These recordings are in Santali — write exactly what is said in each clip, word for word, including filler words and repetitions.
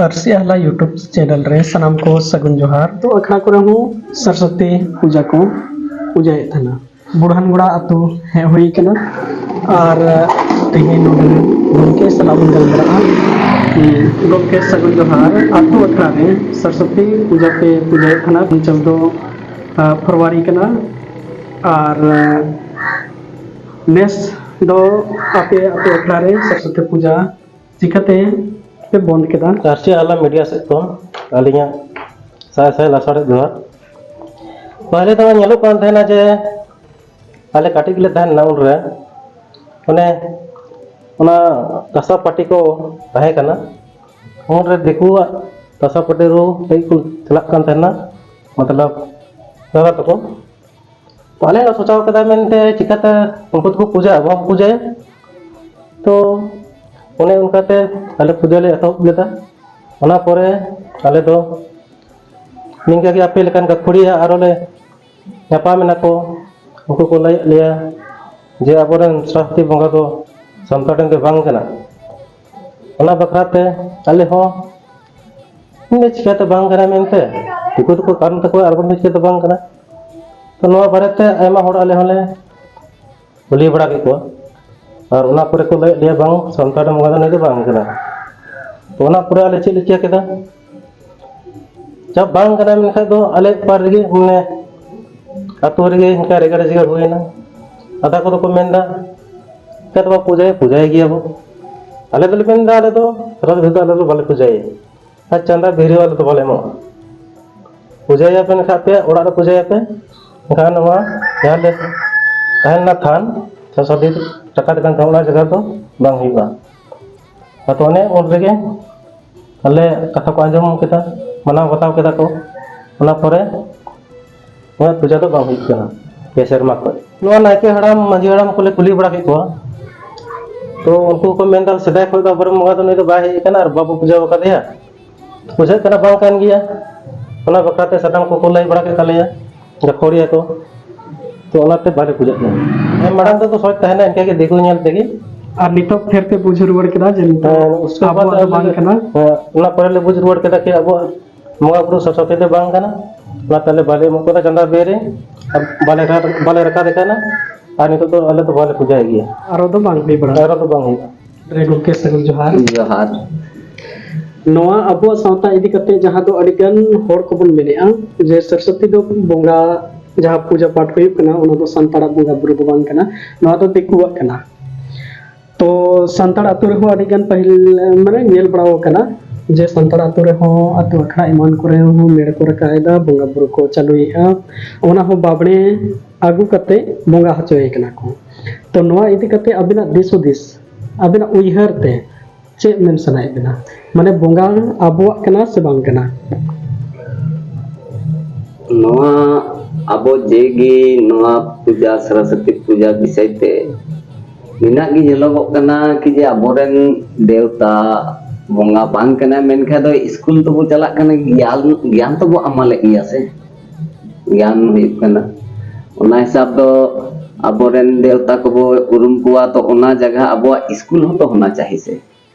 ᱟᱹᱨᱥᱤ ᱟᱦᱞᱟ YouTube ᱪᱮᱱᱮᱞ ᱨᱮ ᱥᱟᱱᱟᱢ ᱠᱚ ᱥᱟᱹᱜᱩᱱ ᱡᱚᱦᱟᱨ᱾ ᱛᱚ, ᱟᱠᱷᱲᱟ ᱠᱚᱨᱮ ᱦᱚᱸ ᱥᱚᱨᱚᱥᱚᱛᱤ ᱯᱩᱡᱟ ᱠᱚ ᱯᱩᱡᱟᱭᱮᱫ ᱛᱟᱦᱮᱱᱟ᱾ ᱵᱩᱲᱦᱟᱱᱜᱚᱲᱟ ᱟᱹᱛᱩ ᱦᱮᱡ ᱦᱩᱭ ᱠᱟᱱᱟ᱾ ᱟᱨ ᱛᱮᱦᱮᱧ ᱱᱚᱰᱮ ᱜᱚᱢᱠᱮ ᱥᱟᱞᱟᱜ ᱵᱚᱱ ᱜᱟᱞᱢᱟᱨᱟᱜᱼᱟ᱾ ᱜᱚᱢᱠᱮ, ᱥᱟᱹᱜᱩᱱ ᱡᱚᱦᱟᱨ᱾ ᱟᱹᱛᱩ ᱟᱠᱷᱲᱟ ᱨᱮ ᱥᱚᱨᱚᱥᱚᱛᱤ ᱯᱩᱡᱟ ᱯᱮ ᱯᱩᱡᱟᱭᱮᱫ ᱛᱟᱦᱮᱱᱟ, ᱪᱟᱸᱫᱚ, ᱟ, ᱯᱷᱮᱵᱽᱨᱩᱣᱟᱨᱤ ᱠᱟᱱᱟ᱾ ᱟᱨ ᱱᱮᱥ ᱫᱚ ᱟᱯᱮ ᱟᱹᱛᱩ ᱟᱠᱷᱲᱟ ᱨᱮ ᱥᱚᱨᱚᱥᱚᱛᱤ ᱯᱩᱡᱟ ᱪᱤᱠᱟᱹᱛᱮ ᱯᱮ ᱵᱚᱱᱫ ᱠᱮᱫᱟ? ᱟᱹᱨᱥᱤ ᱟᱦᱞᱟ ᱢᱤᱰᱤᱭᱟ ᱥᱮᱫ ᱠᱷᱚᱱ ᱟᱹᱞᱤᱧᱟᱜ ᱥᱟᱭ ᱥᱟᱭ ᱞᱟᱥᱟᱲᱦᱮᱫ ᱡᱚᱦᱟᱨ᱾ ᱯᱟᱦᱞᱮ ᱫᱚ ᱧᱮᱞᱚᱜ ᱠᱟᱱ ᱛᱟᱦᱮᱱᱟ ᱡᱮ ᱟᱞᱮ ᱠᱟᱹᱴᱤᱡ ᱜᱮᱞᱮ ᱛᱟᱦᱮᱸ ᱞᱮᱱᱟ ᱩᱱᱨᱮ, ᱚᱱᱮ ᱚᱱᱟ ᱠᱟᱸᱥᱟ ᱯᱟᱹᱴᱤ ᱠᱚ ᱛᱟᱦᱮᱸ ᱠᱟᱱᱟ, ᱩᱱᱨᱮ ᱫᱤᱠᱩᱣᱟᱜ ᱠᱟᱸᱥᱟ ᱯᱟᱹᱴᱤ ᱨᱩ ᱞᱟᱹᱜᱤᱫ ᱠᱚ ᱪᱟᱞᱟᱜ ᱠᱟᱱ ᱛᱟᱦᱮᱱᱟ, ᱢᱚᱛᱞᱚᱵ ᱫᱟᱫᱟ ᱛᱟᱠᱚ᱾ ᱛᱚ ᱟᱞᱮ ᱞᱮ ᱥᱚᱪᱟᱣ ᱠᱮᱫᱟ ᱢᱮᱱᱛᱮ ᱪᱤᱠᱟᱹᱛᱮ ᱩᱱᱠᱩ ᱫᱚᱠᱚ ᱯᱩᱡᱟᱹ, ᱟᱵᱚ ᱦᱚᱸ ᱯᱩᱡᱟᱹᱭᱟ᱾ ᱛᱚ ᱚᱱᱮ ᱚᱱᱠᱟᱛᱮ ᱟᱞᱮ ᱯᱩᱡᱟᱹ ᱞᱮ ᱮᱛᱚᱦᱚᱵ ᱞᱮᱫᱟ᱾ ᱚᱱᱟ ᱯᱚᱨᱮ ᱟᱞᱮ ᱫᱚ ᱱᱤᱝᱠᱟᱹ ᱜᱮ ᱟᱯᱮ ᱞᱮᱠᱟᱱ ᱜᱟᱹᱠᱷᱩᱲᱤᱭᱟᱹ ᱟᱨᱚ ᱞᱮ ᱧᱟᱯᱟᱢ ᱮᱱᱟ ᱠᱚ᱾ ᱩᱱᱠᱩ ᱠᱚ ᱞᱟᱹᱭᱮᱫ ᱞᱮᱭᱟ ᱡᱮ ᱟᱵᱚᱨᱮᱱ ᱥᱚᱨᱚᱥᱚᱛᱤ ᱵᱚᱸᱜᱟ ᱫᱚ ᱥᱟᱱᱛᱟᱲ ᱨᱮᱱ ᱫᱚ ᱵᱟᱝ ᱠᱟᱱᱟ᱾ ᱚᱱᱟ ᱵᱟᱠᱷᱨᱟ ᱛᱮ ᱟᱞᱮ ᱦᱚᱸ ᱤᱧ ᱫᱚ ᱪᱤᱠᱟᱹᱛᱮ ᱵᱟᱝ ᱠᱟᱱᱟ ᱢᱮᱱᱛᱮ, ᱫᱤᱠᱩ ᱫᱚᱠᱚ ᱠᱟᱱ ᱛᱟᱠᱚᱣᱟ, ᱟᱨ ᱵᱚᱱ ᱫᱚ ᱪᱤᱠᱟᱹᱛᱮ ᱵᱟᱝ ᱠᱟᱱᱟ? ᱛᱚ ᱱᱚᱣᱟ ᱵᱟᱨᱮᱛᱮ ᱟᱭᱢᱟ ᱦᱚᱲ ᱟᱞᱮ ᱦᱚᱸᱞᱮ ᱠᱩᱞᱤ ᱵᱟᱲᱟ ᱠᱮᱫ ᱠᱚᱣᱟ, ᱟᱨ ᱚᱱᱟ ᱯᱚᱨᱮ ᱠᱚ ᱞᱟᱹᱭᱮᱫ ᱞᱮᱭᱟ, "ᱵᱟᱝ, ᱥᱟᱱᱛᱟᱲ ᱵᱚᱸᱜᱟ ᱫᱚ ᱱᱩᱭ ᱫᱚ ᱵᱟᱝ ᱠᱟᱱᱟ᱾" ᱛᱚ ᱚᱱᱟ ᱯᱚᱨᱮ ᱟᱞᱮ ᱪᱮᱫ ᱞᱮ ᱪᱤᱠᱟᱹ ᱠᱮᱫᱟ? ᱡᱟ ᱵᱟᱝ ᱠᱟᱱᱟ ᱢᱮᱱᱠᱷᱟᱡ ᱫᱚ ᱟᱞᱮ ᱯᱟᱨ ᱨᱮᱜᱮ, ᱢᱟᱱᱮ, ᱟᱹᱛᱩ ᱨᱮᱜᱮ ᱚᱱᱠᱟ ᱨᱮᱜᱟᱲ ᱡᱮᱜᱟᱲ ᱦᱩᱭᱮᱱᱟ᱾ ᱟᱫᱷᱟ ᱠᱚᱫᱚ ᱠᱚ ᱢᱮᱱᱫᱟ, "ᱪᱤᱠᱟᱹ ᱛᱮᱵᱚ ᱯᱩᱡᱟᱹᱭᱟ, ᱯᱩᱡᱟᱹᱭ ᱜᱮᱭᱟᱵᱚ᱾" ᱟᱞᱮ ᱫᱚᱞᱮ ᱢᱮᱱᱫᱟ, "ᱟᱞᱮ ᱫᱚ ᱨᱟᱡᱽ ᱵᱷᱤᱛ ᱫᱚ ᱟᱞᱮ ᱫᱚ ᱵᱟᱞᱮ ᱯᱩᱡᱟᱹᱭᱟ, ᱟᱨ ᱪᱟᱸᱫᱟ ᱵᱷᱤᱨᱤ ᱟᱞᱮ ᱫᱚ ᱵᱟᱞᱮ ᱮᱢᱚᱜᱼᱟ᱾ ᱯᱩᱡᱟᱹᱭᱟᱯᱮ ᱮᱱᱠᱷᱟᱡ ᱟᱯᱮ ᱚᱲᱟᱜ ᱨᱮ ᱯᱩᱡᱟᱹᱭᱟᱯᱮ, ᱮᱱᱠᱷᱟᱱ ᱱᱚᱣᱟ ᱡᱟᱦᱟᱸ ᱞᱮ ᱛᱟᱦᱮᱸ ᱞᱮᱱᱟ ᱛᱷᱟᱱ, ᱪᱷᱚᱥᱚ ᱫᱤᱱ ᱨᱟᱠᱷᱟ ᱠᱟᱱ ᱛᱟᱦᱮᱸ, ᱚᱱᱟ ᱡᱟᱭᱜᱟ ᱫᱚ ᱵᱟᱝ ᱦᱩᱭᱩᱜᱼᱟ᱾" ᱟᱫᱚ ᱚᱱᱮ ᱩᱱ ᱨᱮᱜᱮ ᱟᱞᱮ ᱠᱟᱛᱷᱟ ᱠᱚ ᱟᱸᱡᱚᱢ ᱠᱮᱫᱟ, ᱢᱟᱱᱟᱣ ᱵᱟᱛᱟᱣ ᱠᱮᱫᱟ ᱠᱚ᱾ ᱚᱱᱟ ᱯᱚᱨᱮ ᱱᱚᱣᱟ ᱯᱩᱡᱟ ᱫᱚ ᱵᱟᱝ ᱦᱩᱭᱩᱜ ᱠᱟᱱᱟ ᱯᱮ ᱥᱮᱨᱢᱟ ᱠᱷᱚᱱ᱾ ᱱᱚᱣᱟ ᱱᱟᱭᱠᱮ ᱦᱟᱲᱟᱢ, ᱢᱟᱹᱡᱷᱤ ᱦᱟᱲᱟᱢ ᱠᱚᱞᱮ ᱠᱩᱞᱤ ᱵᱟᱲᱟ ᱠᱮᱫ ᱠᱚᱣᱟ, ᱛᱚ ᱩᱱᱠᱩ ᱠᱚ ᱢᱮᱱᱫᱟ, "ᱥᱮᱫᱟᱭ ᱠᱷᱚᱱ ᱫᱚ ᱟᱵᱚᱨᱮᱱ ᱵᱚᱸᱜᱟ ᱫᱚ ᱱᱩᱭ ᱫᱚ ᱵᱟᱭ ᱦᱮᱡ ᱟᱠᱟᱱᱟ ᱟᱨ ᱵᱟᱵᱚ ᱯᱩᱡᱟᱹ ᱟᱠᱟᱫᱮᱭᱟ, ᱵᱩᱡᱷᱟᱹᱜ ᱠᱟᱱᱟ ᱵᱟᱝ ᱠᱟᱱ ᱜᱮᱭᱟ᱾" ᱚᱱᱟ ᱵᱟᱠᱷᱨᱟ ᱛᱮ ᱥᱟᱱᱟᱢ ᱠᱚᱠᱚ ᱞᱟᱹᱭ ᱵᱟᱲᱟ ᱠᱮᱫ ᱛᱟᱞᱮᱭᱟ, ᱜᱟᱹᱠᱷᱩᱲᱤᱭᱟᱹ ᱠᱚ᱾ ᱛᱚ ᱚᱱᱟᱛᱮ ᱵᱟᱞᱮ ᱯᱩᱡᱟᱹᱜ ᱠᱟᱱᱟ᱾ ᱦᱮᱸ, ᱢᱟᱲᱟᱝ ᱛᱮᱫᱚ ᱥᱚᱪ ᱛᱟᱦᱮᱱᱟ, ᱤᱱᱠᱟᱹ ᱜᱮ ᱫᱤᱠᱩ ᱧᱮᱞ ᱛᱮᱜᱮ᱾ ᱟᱨ ᱱᱤᱛᱚᱜ ᱯᱷᱮᱨ ᱛᱮ ᱵᱩᱡᱷᱟᱹᱣ ᱨᱩᱣᱟᱹᱲ ᱠᱮᱫᱟ ᱡᱮ ᱱᱤᱛᱚᱜ ᱦᱮᱸ, ᱩᱥᱠᱮ ᱵᱟᱫ ᱟᱵᱚᱣᱟᱜ ᱫᱚ ᱟᱞᱮ ᱵᱟᱝ ᱞᱮ, ᱠᱟᱱᱟ᱾ ᱦᱮᱸ, ᱚᱱᱟ ᱯᱚᱨᱮ ᱞᱮ ᱵᱩᱡᱽ ᱨᱩᱣᱟᱹᱲ ᱠᱮᱫᱟ ᱠᱤ ᱟᱵᱚᱣᱟᱜ ᱵᱚᱸᱜᱟ ᱵᱩᱨᱩ ᱥᱚᱨᱚᱥᱚᱛᱤ ᱫᱚ ᱵᱟᱝ ᱠᱟᱱᱟ᱾ ᱚᱱᱟᱛᱮ ᱟᱞᱮ ᱵᱟᱞᱮ ᱮᱢᱚᱜ ᱠᱟᱱᱟ ᱪᱟᱸᱫᱟ ᱵᱮᱨᱮ, ᱟᱨ ᱵᱟᱞᱮ ᱨᱟ-, ᱵᱟᱞᱮ ᱨᱟᱠᱟᱵᱮ ᱠᱟᱱᱟ᱾ ᱟᱨ ᱱᱤᱛᱚᱜ ᱫᱚ ᱟᱞᱮ ᱫᱚ ᱵᱟᱞᱮ ᱯᱩᱡᱟᱹᱭᱮᱫ ᱜᱮᱭᱟ᱾ ᱟᱨᱚ ᱫᱚ ᱵᱟᱝ ᱦᱩᱭ ᱵᱟᱲᱟᱜᱼᱟ᱾ ᱟᱨᱚ ᱫᱚ ᱵᱟᱝ ᱦᱩᱭᱩᱜᱼᱟ᱾ ᱨᱮ ᱜᱚᱢᱠᱮ, ᱥᱟᱹᱜᱩᱱ ᱡᱚᱦᱟᱨ᱾ ᱡᱚᱦᱟᱨ᱾ ᱱᱚᱣᱟ ᱟᱵᱚᱣᱟᱜ ᱥᱟᱶᱛᱟ ᱤᱫᱤ ᱠᱟᱛᱮ ᱡᱟᱦᱟᱸ ᱫᱚ ᱟᱹᱰᱤ ᱜᱟᱱ ᱦᱚᱲ ᱠᱚᱵᱚᱱ ᱢᱮᱱᱮᱫᱼᱟ ᱡᱮ ᱥᱚᱨᱚᱥᱚᱛᱤ ᱫᱚ ᱵᱚᱸᱜᱟ, ᱡᱟᱦᱟᱸ ᱯᱩᱡᱟᱹ ᱯᱟᱴ ᱦᱩᱭᱩᱜ ᱠᱟᱱᱟ, ᱚᱱᱟ ᱫᱚ ᱥᱟᱱᱛᱟᱲᱟᱜ ᱵᱚᱸᱜᱟ ᱵᱩᱨᱩ ᱫᱚ ᱵᱟᱝ ᱠᱟᱱᱟ, ᱱᱚᱣᱟ ᱫᱚ ᱫᱤᱠᱩᱣᱟᱜ ᱠᱟᱱᱟ᱾ ᱛᱚ ᱥᱟᱱᱛᱟᱲ ᱟᱹᱛᱩ ᱨᱮᱦᱚᱸ ᱟᱹᱰᱤ ᱜᱟᱱ ᱯᱟᱹᱦᱤᱞ, ᱢᱟᱱᱮ, ᱧᱮᱞ ᱵᱟᱲᱟ ᱟᱠᱟᱱᱟ ᱡᱮ ᱥᱟᱱᱛᱟᱲ ᱟᱹᱛᱩ ᱨᱮᱦᱚᱸ ᱟᱹᱛᱩ ᱟᱠᱷᱲᱟ ᱮᱢᱟᱱ ᱠᱚᱨᱮ ᱦᱚᱸ ᱢᱮᱲ ᱠᱚ ᱨᱟᱠᱟᱵ ᱮᱫᱟ, ᱵᱚᱸᱜᱟ ᱵᱩᱨᱩ ᱠᱚ ᱪᱟᱹᱞᱩᱭᱮᱫᱼᱟ, ᱚᱱᱟ ᱦᱚᱸ ᱵᱟᱵᱽᱲᱮ ᱟᱹᱜᱩ ᱠᱟᱛᱮ ᱵᱚᱸᱜᱟ ᱦᱚᱪᱚᱭᱮ ᱠᱟᱱᱟ ᱠᱚ᱾ ᱛᱚ ᱱᱚᱣᱟ ᱤᱫᱤ ᱠᱟᱛᱮ ᱟᱵᱤᱱᱟᱜ ᱫᱤᱥ ᱦᱩᱫᱤᱥ, ᱟᱵᱤᱱᱟᱜ ᱩᱭᱦᱟᱹᱨ ᱛᱮ ᱪᱮᱫ ᱢᱮᱱ ᱥᱟᱱᱟᱭᱮᱫ ᱵᱤᱱᱟ? ᱢᱟᱱᱮ, ᱵᱚᱸᱜᱟ ᱟᱵᱚᱣᱟᱜ ᱠᱟᱱᱟ ᱥᱮ ᱵᱟᱝ ᱠᱟᱱᱟ? ᱱᱚᱣᱟ ᱟᱵᱚ ᱡᱮᱜᱮ ᱱᱚᱣᱟ ᱯᱩᱡᱟ, ᱥᱚᱨᱚᱥᱚᱛᱤ ᱯᱩᱡᱟ ᱵᱤᱥᱚᱭ ᱛᱮ ᱱᱤᱱᱟᱹᱜ ᱜᱮ ᱧᱮᱞᱚᱜᱚᱜ ᱠᱟᱱᱟ ᱠᱤ ᱡᱮ ᱟᱵᱚᱨᱮᱱ ᱫᱮᱣᱛᱟ ᱵᱚᱸᱜᱟ ᱵᱟᱝ ᱠᱟᱱᱟᱭ, ᱢᱮᱱᱠᱷᱟᱱ ᱫᱚ ᱥᱠᱩᱞ ᱛᱮᱵᱚ ᱪᱟᱞᱟᱜ ᱠᱟᱱᱟ, ᱜᱮᱭᱟᱱ, ᱜᱮᱭᱟᱱ ᱛᱮᱵᱚ ᱦᱟᱢᱟᱞᱮᱫ ᱜᱮᱭᱟ ᱥᱮ, ᱜᱮᱭᱟᱱ ᱦᱩᱭᱩᱜ ᱠᱟᱱᱟ᱾ ᱚᱱᱟ ᱦᱤᱥᱟᱹᱵ ᱫᱚ ᱟᱵᱚᱨᱮᱱ ᱫᱮᱣᱛᱟ ᱠᱚᱵᱚ ᱩᱨᱩᱢ ᱠᱚᱣᱟ, ᱛᱚ ᱚᱱᱟ ᱡᱟᱭᱜᱟ ᱟᱵᱚᱣᱟᱜ ᱥᱠᱩᱞ ᱦᱚᱸᱛᱚ ᱦᱳᱱᱟ ᱪᱟᱦᱤ ᱥᱮ᱾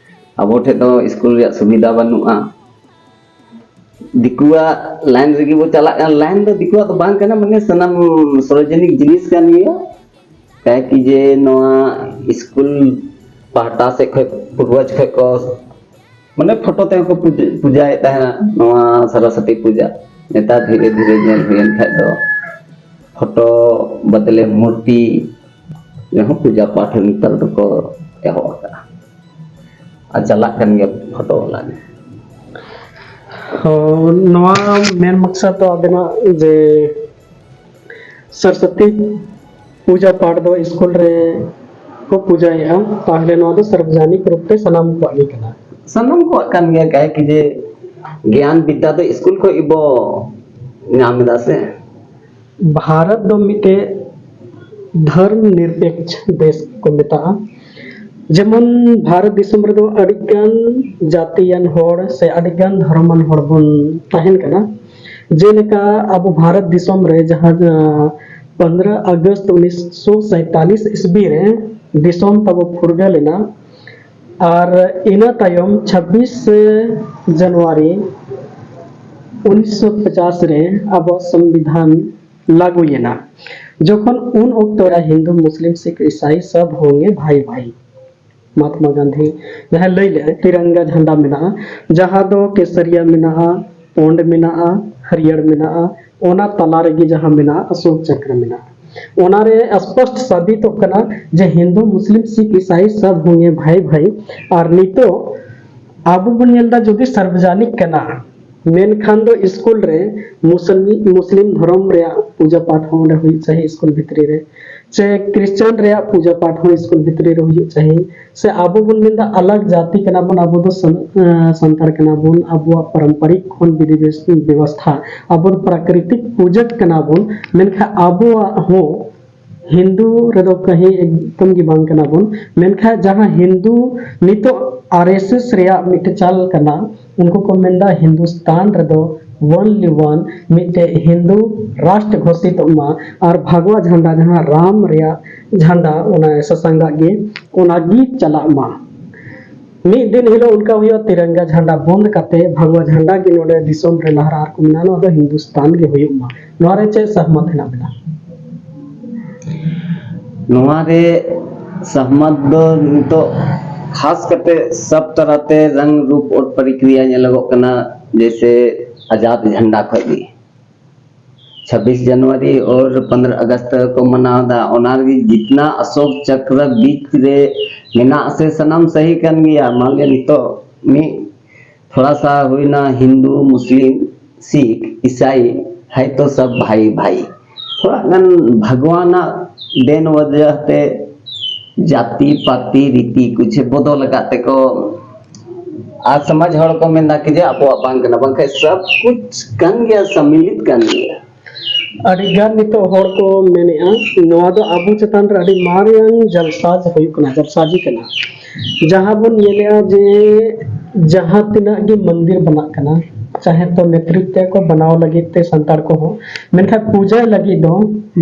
ᱟᱵᱚ ᱴᱷᱮᱱ ᱫᱚ ᱥᱠᱩᱞ ᱨᱮᱭᱟᱜ ᱥᱩᱵᱤᱫᱷᱟ ᱵᱟᱹᱱᱩᱜᱼᱟ᱾ ᱫᱤᱠᱩᱣᱟᱜ ᱞᱟᱭᱤᱱ ᱨᱮᱜᱮ ᱵᱚ ᱪᱟᱞᱟᱜ ᱠᱟᱱᱟ᱾ ᱞᱟᱭᱤᱱ ᱫᱚ ᱫᱤᱠᱩᱣᱟᱜ ᱫᱚ ᱵᱟᱝ ᱠᱟᱱᱟ, ᱢᱟᱱᱮ ᱥᱟᱱᱟᱢ ᱥᱟᱨᱵᱚᱡᱚᱱᱤᱠ ᱡᱤᱱᱤᱥ ᱠᱟᱱ ᱜᱮᱭᱟ᱾ ᱠᱟᱭ ᱠᱤ ᱡᱮ ᱱᱚᱣᱟ ᱥᱠᱩᱞ ᱯᱟᱦᱴᱟ ᱥᱮᱫ ᱠᱷᱚᱱ ᱯᱩᱨᱵᱚᱡᱽ ᱠᱷᱚᱱ ᱠᱚ, ᱢᱟᱱᱮ, ᱯᱷᱳᱴᱳ ᱛᱮᱦᱚᱸ ᱠᱚ ᱯᱩᱡᱟᱹ, ᱯᱩᱡᱟᱭᱮᱫ ᱛᱟᱦᱮᱱᱟ ᱱᱚᱣᱟ ᱥᱚᱨᱚᱥᱚᱛᱤ ᱯᱩᱡᱟ᱾ ᱱᱮᱛᱟᱨ ᱫᱷᱤᱨᱮ ᱫᱷᱤᱨᱮ ᱧᱮᱞ ᱦᱩᱭᱮᱱ ᱠᱷᱟᱡ ᱫᱚ ᱯᱷᱳᱴᱳ ᱵᱚᱫᱞᱮ ᱢᱩᱨᱛᱤ ᱨᱮᱦᱚᱸ ᱯᱩᱡᱟ ᱯᱟᱴ ᱱᱮᱛᱟᱨ ᱫᱚᱠᱚ ᱮᱦᱚᱵ ᱟᱠᱟᱫᱼᱟ᱾ ᱟᱨ ᱪᱟᱞᱟᱜ ᱠᱟᱱ ᱜᱮᱭᱟ ᱯᱷᱳᱴᱳ ᱵᱟᱞᱟ ᱜᱮ᱾ ᱦᱚᱸ, ᱱᱚᱣᱟ ᱢᱮᱱ ᱢᱚᱠᱥᱚᱫ ᱫᱚ ᱟᱵᱮᱱᱟᱜ ᱡᱮ ᱥᱚᱨᱚᱥᱚᱛᱤ ᱯᱩᱡᱟ ᱯᱟᱴ ᱫᱚ ᱥᱠᱩᱞ ᱨᱮ ᱠᱚ ᱯᱩᱡᱟᱭᱮᱫᱼᱟ, ᱛᱟᱦᱚᱞᱮ ᱱᱚᱣᱟ ᱫᱚ ᱥᱟᱨᱵᱚᱡᱚᱱᱤᱠ ᱨᱩᱯ ᱛᱮ ᱥᱟᱱᱟᱢ ᱠᱚᱣᱟᱜ ᱜᱮ ᱠᱟᱱᱟ᱾ ᱥᱟᱱᱟᱢ ᱠᱚᱣᱟᱜ ᱠᱟᱱ ᱜᱮᱭᱟ, ᱠᱟᱭ ᱠᱤ ᱡᱮ ᱜᱮᱭᱟᱱ ᱵᱤᱫᱽᱫᱟ ᱫᱚ ᱥᱠᱩᱞ ᱠᱷᱚᱱ ᱜᱮᱵᱚ ᱧᱟᱢ ᱮᱫᱟ ᱥᱮ᱾ ᱵᱷᱟᱨᱚᱛ ᱫᱚ ᱢᱤᱫᱴᱮᱡ ᱫᱷᱚᱨᱢ ᱱᱤᱨᱯᱮᱠᱷ ᱫᱮᱥ ᱠᱚ ᱢᱮᱛᱟᱜᱼᱟ᱾ ᱡᱮᱢᱚᱱ ᱵᱷᱟᱨᱚᱛ ᱫᱤᱥᱚᱢ ᱨᱮᱫᱚ ᱟᱹᱰᱤᱜᱟᱱ ᱡᱟᱹᱛᱤᱭᱟᱱ ᱦᱚᱲ ᱥᱮ ᱟᱹᱰᱤᱜᱟᱱ ᱫᱷᱚᱨᱚᱢᱟᱱ ᱦᱚᱲ ᱵᱚᱱ ᱛᱟᱦᱮᱱ ᱠᱟᱱᱟ᱾ ᱡᱮᱞᱮᱠᱟ ᱟᱵᱚ ᱵᱷᱟᱨᱚᱛ ᱫᱤᱥᱚᱢ ᱨᱮ ᱡᱟᱦᱟᱸ ᱯᱚᱱᱫᱽᱨᱚ ᱟᱜᱚᱥᱴ ᱩᱱᱤᱥᱥᱚ ᱥᱟᱭᱛᱟᱞᱤᱥ ᱤᱥᱵᱤ ᱨᱮ ᱫᱤᱥᱚᱢ ᱛᱟᱵᱚ ᱯᱷᱩᱨᱜᱟᱹᱞ ᱮᱱᱟ᱾ ᱟᱨ ᱤᱱᱟᱹ ᱛᱟᱭᱚᱢ ᱪᱷᱟᱵᱵᱤᱥ ᱡᱟᱱᱩᱣᱟᱨᱤ ᱩᱱᱤᱥᱥᱚ ᱯᱚᱪᱟᱥ ᱨᱮ ᱟᱵᱚ ᱥᱚᱝᱵᱤᱫᱷᱟᱱ ᱞᱟᱹᱜᱩᱭᱮᱱᱟ, ᱡᱚᱠᱷᱚᱱ ᱩᱱ ᱚᱠᱛᱚ ᱨᱮ ᱦᱤᱱᱫᱩ, ᱢᱩᱥᱞᱤᱢ, ᱥᱤᱠᱷ, ᱤᱥᱟᱭ ᱥᱚᱵ ᱦᱳᱝᱜᱮ ᱵᱷᱟᱭ ᱵᱷᱟᱭ᱾ ᱢᱟᱦᱟᱛᱢᱟ ᱜᱟᱱᱫᱷᱤ ᱡᱟᱦᱟᱸᱭ ᱞᱟᱹᱭ ᱞᱮᱫᱼᱟ, ᱛᱤᱨᱟᱝᱜᱟ ᱡᱷᱟᱱᱰᱟ ᱢᱮᱱᱟᱜᱼᱟ, ᱡᱟᱦᱟᱸ ᱫᱚ ᱠᱮᱥᱟᱨᱤᱭᱟ ᱢᱮᱱᱟᱜᱼᱟ, ᱯᱳᱸᱰ ᱢᱮᱱᱟᱜᱼᱟ, ᱦᱟᱹᱨᱭᱟᱹᱲ ᱢᱮᱱᱟᱜᱼᱟ, ᱚᱱᱟ ᱛᱟᱞᱟ ᱨᱮᱜᱮ ᱡᱟᱦᱟᱸ ᱢᱮᱱᱟᱜᱼᱟ, ᱚᱥᱳᱠ ᱪᱚᱠᱨᱚ ᱢᱮᱱᱟᱜᱼᱟ᱾ ᱚᱱᱟᱨᱮ ᱥᱯᱚᱥᱴ ᱥᱟᱵᱤᱛᱚᱜ ᱠᱟᱱᱟ ᱡᱮ ᱦᱤᱱᱫᱩ, ᱢᱩᱥᱞᱤᱢ, ᱥᱤᱠᱷ, ᱤᱥᱟᱭ ᱥᱚᱵ ᱦᱳᱝᱜᱮ ᱵᱷᱟᱭ ᱵᱷᱟᱭ᱾ ᱟᱨ ᱱᱤᱛᱚᱜ ᱟᱵᱚ ᱵᱚᱱ ᱧᱮᱞ ᱮᱫᱟ, ᱡᱩᱫᱤ ᱥᱟᱨᱵᱚᱡᱚᱱᱤᱠ ᱠᱟᱱᱟ, ᱢᱮᱱᱠᱷᱟᱱ ᱫᱚ ᱥᱠᱩᱞ ᱨᱮ ᱢᱩᱥᱞᱤᱢ, ᱢᱩᱥᱞᱤᱢ ᱫᱷᱚᱨᱚᱢ ᱨᱮᱭᱟᱜ ᱯᱩᱡᱟᱹ ᱯᱟᱴ ᱦᱚᱸ ᱚᱸᱰᱮ ᱦᱩᱭᱩᱜ ᱪᱟᱹᱦᱤ ᱥᱠᱩᱞ ᱵᱷᱤᱛᱨᱤ ᱨᱮ, ᱪᱮ ᱠᱨᱤᱥᱪᱟᱱ ᱨᱮᱭᱟᱜ ᱯᱩᱡᱟᱹ ᱯᱟᱴ ᱦᱚᱸ ᱥᱠᱩᱞ ᱵᱷᱤᱛᱨᱤ ᱨᱮ ᱦᱩᱭᱩᱜ ᱪᱟᱹᱦᱤ, ᱥᱮ ᱟᱵᱚ ᱵᱚᱱ ᱢᱮᱱᱫᱟ ᱟᱞᱟᱜᱽ ᱡᱟᱹᱛᱤ ᱠᱟᱱᱟ ᱵᱚᱱ, ᱟᱵᱚ ᱫᱚ ᱥᱟᱱ-, ᱟᱸ, ᱥᱟᱱᱛᱟᱲ ᱠᱟᱱᱟ ᱵᱚᱱ, ᱟᱵᱚᱣᱟᱜ ᱯᱟᱨᱚᱢᱯᱚᱨᱤᱠ ᱠᱷᱚᱱ ᱵᱤᱫᱷᱤ ᱵᱮᱥ-, ᱵᱮᱵᱚᱥᱛᱷᱟ, ᱟᱵᱚ ᱫᱚ ᱯᱨᱟᱠᱨᱤᱛᱤᱠ ᱯᱩᱡᱟᱹ ᱠᱟᱱᱟ ᱵᱚᱱ, ᱢᱮᱱᱠᱷᱟᱱ ᱟᱵᱚᱣᱟᱜ ᱦᱚᱸ ᱦᱤᱱᱫᱩ ᱨᱮᱫᱚ ᱠᱟᱹᱦᱤ ᱮᱠᱫᱚᱢ ᱜᱮ ᱵᱟᱝ ᱠᱟᱱᱟ ᱵᱚᱱ᱾ ᱢᱮᱱᱠᱷᱟᱱ ᱡᱟᱦᱟᱸ ᱦᱤᱱᱫᱩ ᱱᱤᱛᱚᱜ ᱟᱨ ᱮᱥ ᱮᱥ ᱨᱮᱭᱟᱜ ᱢᱤᱫᱴᱮᱱ ᱪᱟᱞ ᱠᱟᱱᱟ, ᱩᱱᱠᱩ ᱠᱚ ᱢᱮᱱᱫᱟ ᱦᱤᱱᱫᱩᱥᱛᱟᱱ ᱨᱮᱫᱚ only one ᱢᱤᱫᱴᱮᱡ ᱦᱤᱱᱫᱩ ᱨᱟᱥᱴᱨ ᱜᱷᱳᱥᱤᱛᱚᱜ ᱢᱟ, ᱟᱨ ᱵᱷᱟᱜᱽᱣᱟ ᱡᱷᱟᱱᱰᱟ, ᱡᱟᱦᱟᱸ ᱨᱟᱢ ᱨᱮᱭᱟᱜ ᱡᱷᱟᱱᱰᱟ, ᱚᱱᱟ ᱥᱟᱥᱟᱝᱜᱟᱜ ᱜᱮ, ᱚᱱᱟ ᱜᱮ ᱪᱟᱞᱟᱜ ᱢᱟ᱾ ᱢᱤᱫ ᱫᱤᱱ ᱦᱤᱞᱳᱜ ᱚᱱᱠᱟ ᱦᱩᱭᱩᱜᱼᱟ, ᱛᱤᱨᱟᱝᱜᱟ ᱡᱷᱟᱱᱰᱟ ᱵᱚᱸᱫ ᱠᱟᱛᱮ ᱵᱷᱟᱜᱽᱣᱟ ᱡᱷᱟᱱᱰᱟ ᱜᱮ ᱱᱚᱰᱮ ᱫᱤᱥᱚᱢ ᱨᱮ ᱞᱟᱦᱟᱨᱟᱣ ᱠᱚ ᱢᱮᱱᱟ, ᱱᱚᱣᱟ ᱫᱚ ᱦᱤᱱᱫᱩᱥᱛᱟᱱ ᱜᱮ ᱦᱩᱭᱩᱜ ᱢᱟ᱾ ᱱᱚᱣᱟ ᱨᱮ ᱪᱮᱫ ᱥᱚᱦᱢᱚᱛ ᱦᱮᱱᱟᱜ ᱵᱮᱱᱟ? ᱱᱚᱣᱟ ᱨᱮ ᱥᱚᱦᱢᱚᱛ ᱫᱚ ᱱᱤᱛᱚᱜ ᱠᱷᱟᱥ ᱠᱟᱛᱮ ᱥᱟᱵ ᱛᱟᱞᱟᱛᱮ ᱨᱚᱝ ᱨᱩᱯ ᱚᱨ ᱯᱨᱚᱠᱨᱤᱭᱟ ᱧᱮᱞᱚᱜᱚᱜ ᱠᱟᱱᱟ, ᱡᱮᱭᱥᱮ ᱟᱡᱟᱫ ᱡᱷᱟᱱᱰᱟ ᱠᱷᱚᱡ ᱜᱮ ᱪᱷᱟᱵᱵᱤᱥ ᱡᱟᱱᱩᱣᱟᱨᱤ ᱟᱨ ᱯᱚᱱᱫᱽᱨᱚ ᱟᱜᱚᱥᱴ ᱠᱚ ᱢᱟᱱᱟᱣ ᱮᱫᱟ, ᱚᱱᱟ ᱨᱮᱜᱮ ᱡᱤᱛᱱᱟ ᱚᱥᱳᱠ ᱪᱚᱠᱨᱚ ᱵᱤᱪ ᱨᱮ ᱢᱮᱱᱟᱜ ᱥᱮ ᱥᱟᱱᱟᱢ ᱥᱟᱹᱦᱤ ᱠᱟᱱ ᱜᱮᱭᱟ᱾ ᱢᱟᱱ ᱞᱤᱭᱟ ᱱᱤᱛᱚᱜ ᱢᱤᱫ ᱛᱷᱚᱲᱟ ᱥᱟ ᱦᱩᱭᱱᱟ ᱦᱤᱱᱫᱩ, ᱢᱩᱥᱞᱤᱢ, ᱥᱤᱠᱷ, ᱤᱥᱟᱭ, ᱦᱟᱭ ᱛᱚ ᱥᱟᱵ ᱵᱷᱟᱭ ᱵᱷᱟᱭ᱾ ᱛᱷᱚᱲᱟ ᱜᱟᱱ ᱵᱷᱟᱜᱽᱣᱟᱱᱟᱜ ᱫᱮᱱ ᱣᱟᱡᱟᱦ ᱛᱮ ᱡᱟᱹᱛᱤ ᱯᱟᱹᱛᱤ ᱨᱤᱛᱤ ᱠᱩᱪᱷ ᱵᱚᱫᱚᱞ ᱟᱠᱟᱫ ᱛᱮᱠᱚ ᱟᱨ ᱥᱚᱢᱟᱡᱽ ᱦᱚᱲ ᱠᱚ ᱢᱮᱱᱫᱟ ᱠᱤ ᱡᱮ ᱟᱵᱚᱣᱟᱜ ᱵᱟᱝ ᱠᱟᱱᱟ, ᱵᱟᱝᱠᱷᱟᱱ ᱥᱟᱵ ᱠᱩᱪᱷ ᱠᱟᱱ ᱜᱮᱭᱟ, ᱥᱚᱢᱢᱤᱞᱤᱛ ᱠᱟᱱ ᱜᱮᱭᱟ᱾ ᱟᱹᱰᱤ ᱜᱟᱱ ᱱᱤᱛᱚᱜ ᱦᱚᱲ ᱠᱚ ᱢᱮᱱᱮᱜᱼᱟ, ᱱᱚᱣᱟ ᱫᱚ ᱟᱵᱚ ᱪᱮᱛᱟᱱ ᱨᱮ ᱟᱹᱰᱤ ᱢᱟᱨᱟᱝ ᱡᱟᱞᱥᱟᱡᱽ ᱦᱩᱭᱩᱜ ᱠᱟᱱᱟ, ᱡᱟᱞᱥᱟᱡᱤ ᱠᱟᱱᱟ᱾ ᱡᱟᱦᱟᱸ ᱵᱚᱱ ᱧᱮᱞᱮᱜᱼᱟ ᱡᱮ ᱡᱟᱦᱟᱸ ᱛᱤᱱᱟᱹᱜ ᱜᱮ ᱢᱚᱱᱫᱤᱨ ᱵᱮᱱᱟᱜ ᱠᱟᱱᱟ, ᱪᱟᱦᱮ ᱛᱚ ᱱᱮᱛᱨᱤᱛᱛᱚ ᱠᱚ ᱵᱮᱱᱟᱣ ᱞᱟᱹᱜᱤᱫ ᱛᱮ ᱥᱟᱱᱛᱟᱲ ᱠᱚᱦᱚᱸ, ᱢᱮᱱᱠᱷᱟᱱ ᱯᱩᱡᱟᱹ ᱞᱟᱹᱜᱤᱫ ᱫᱚ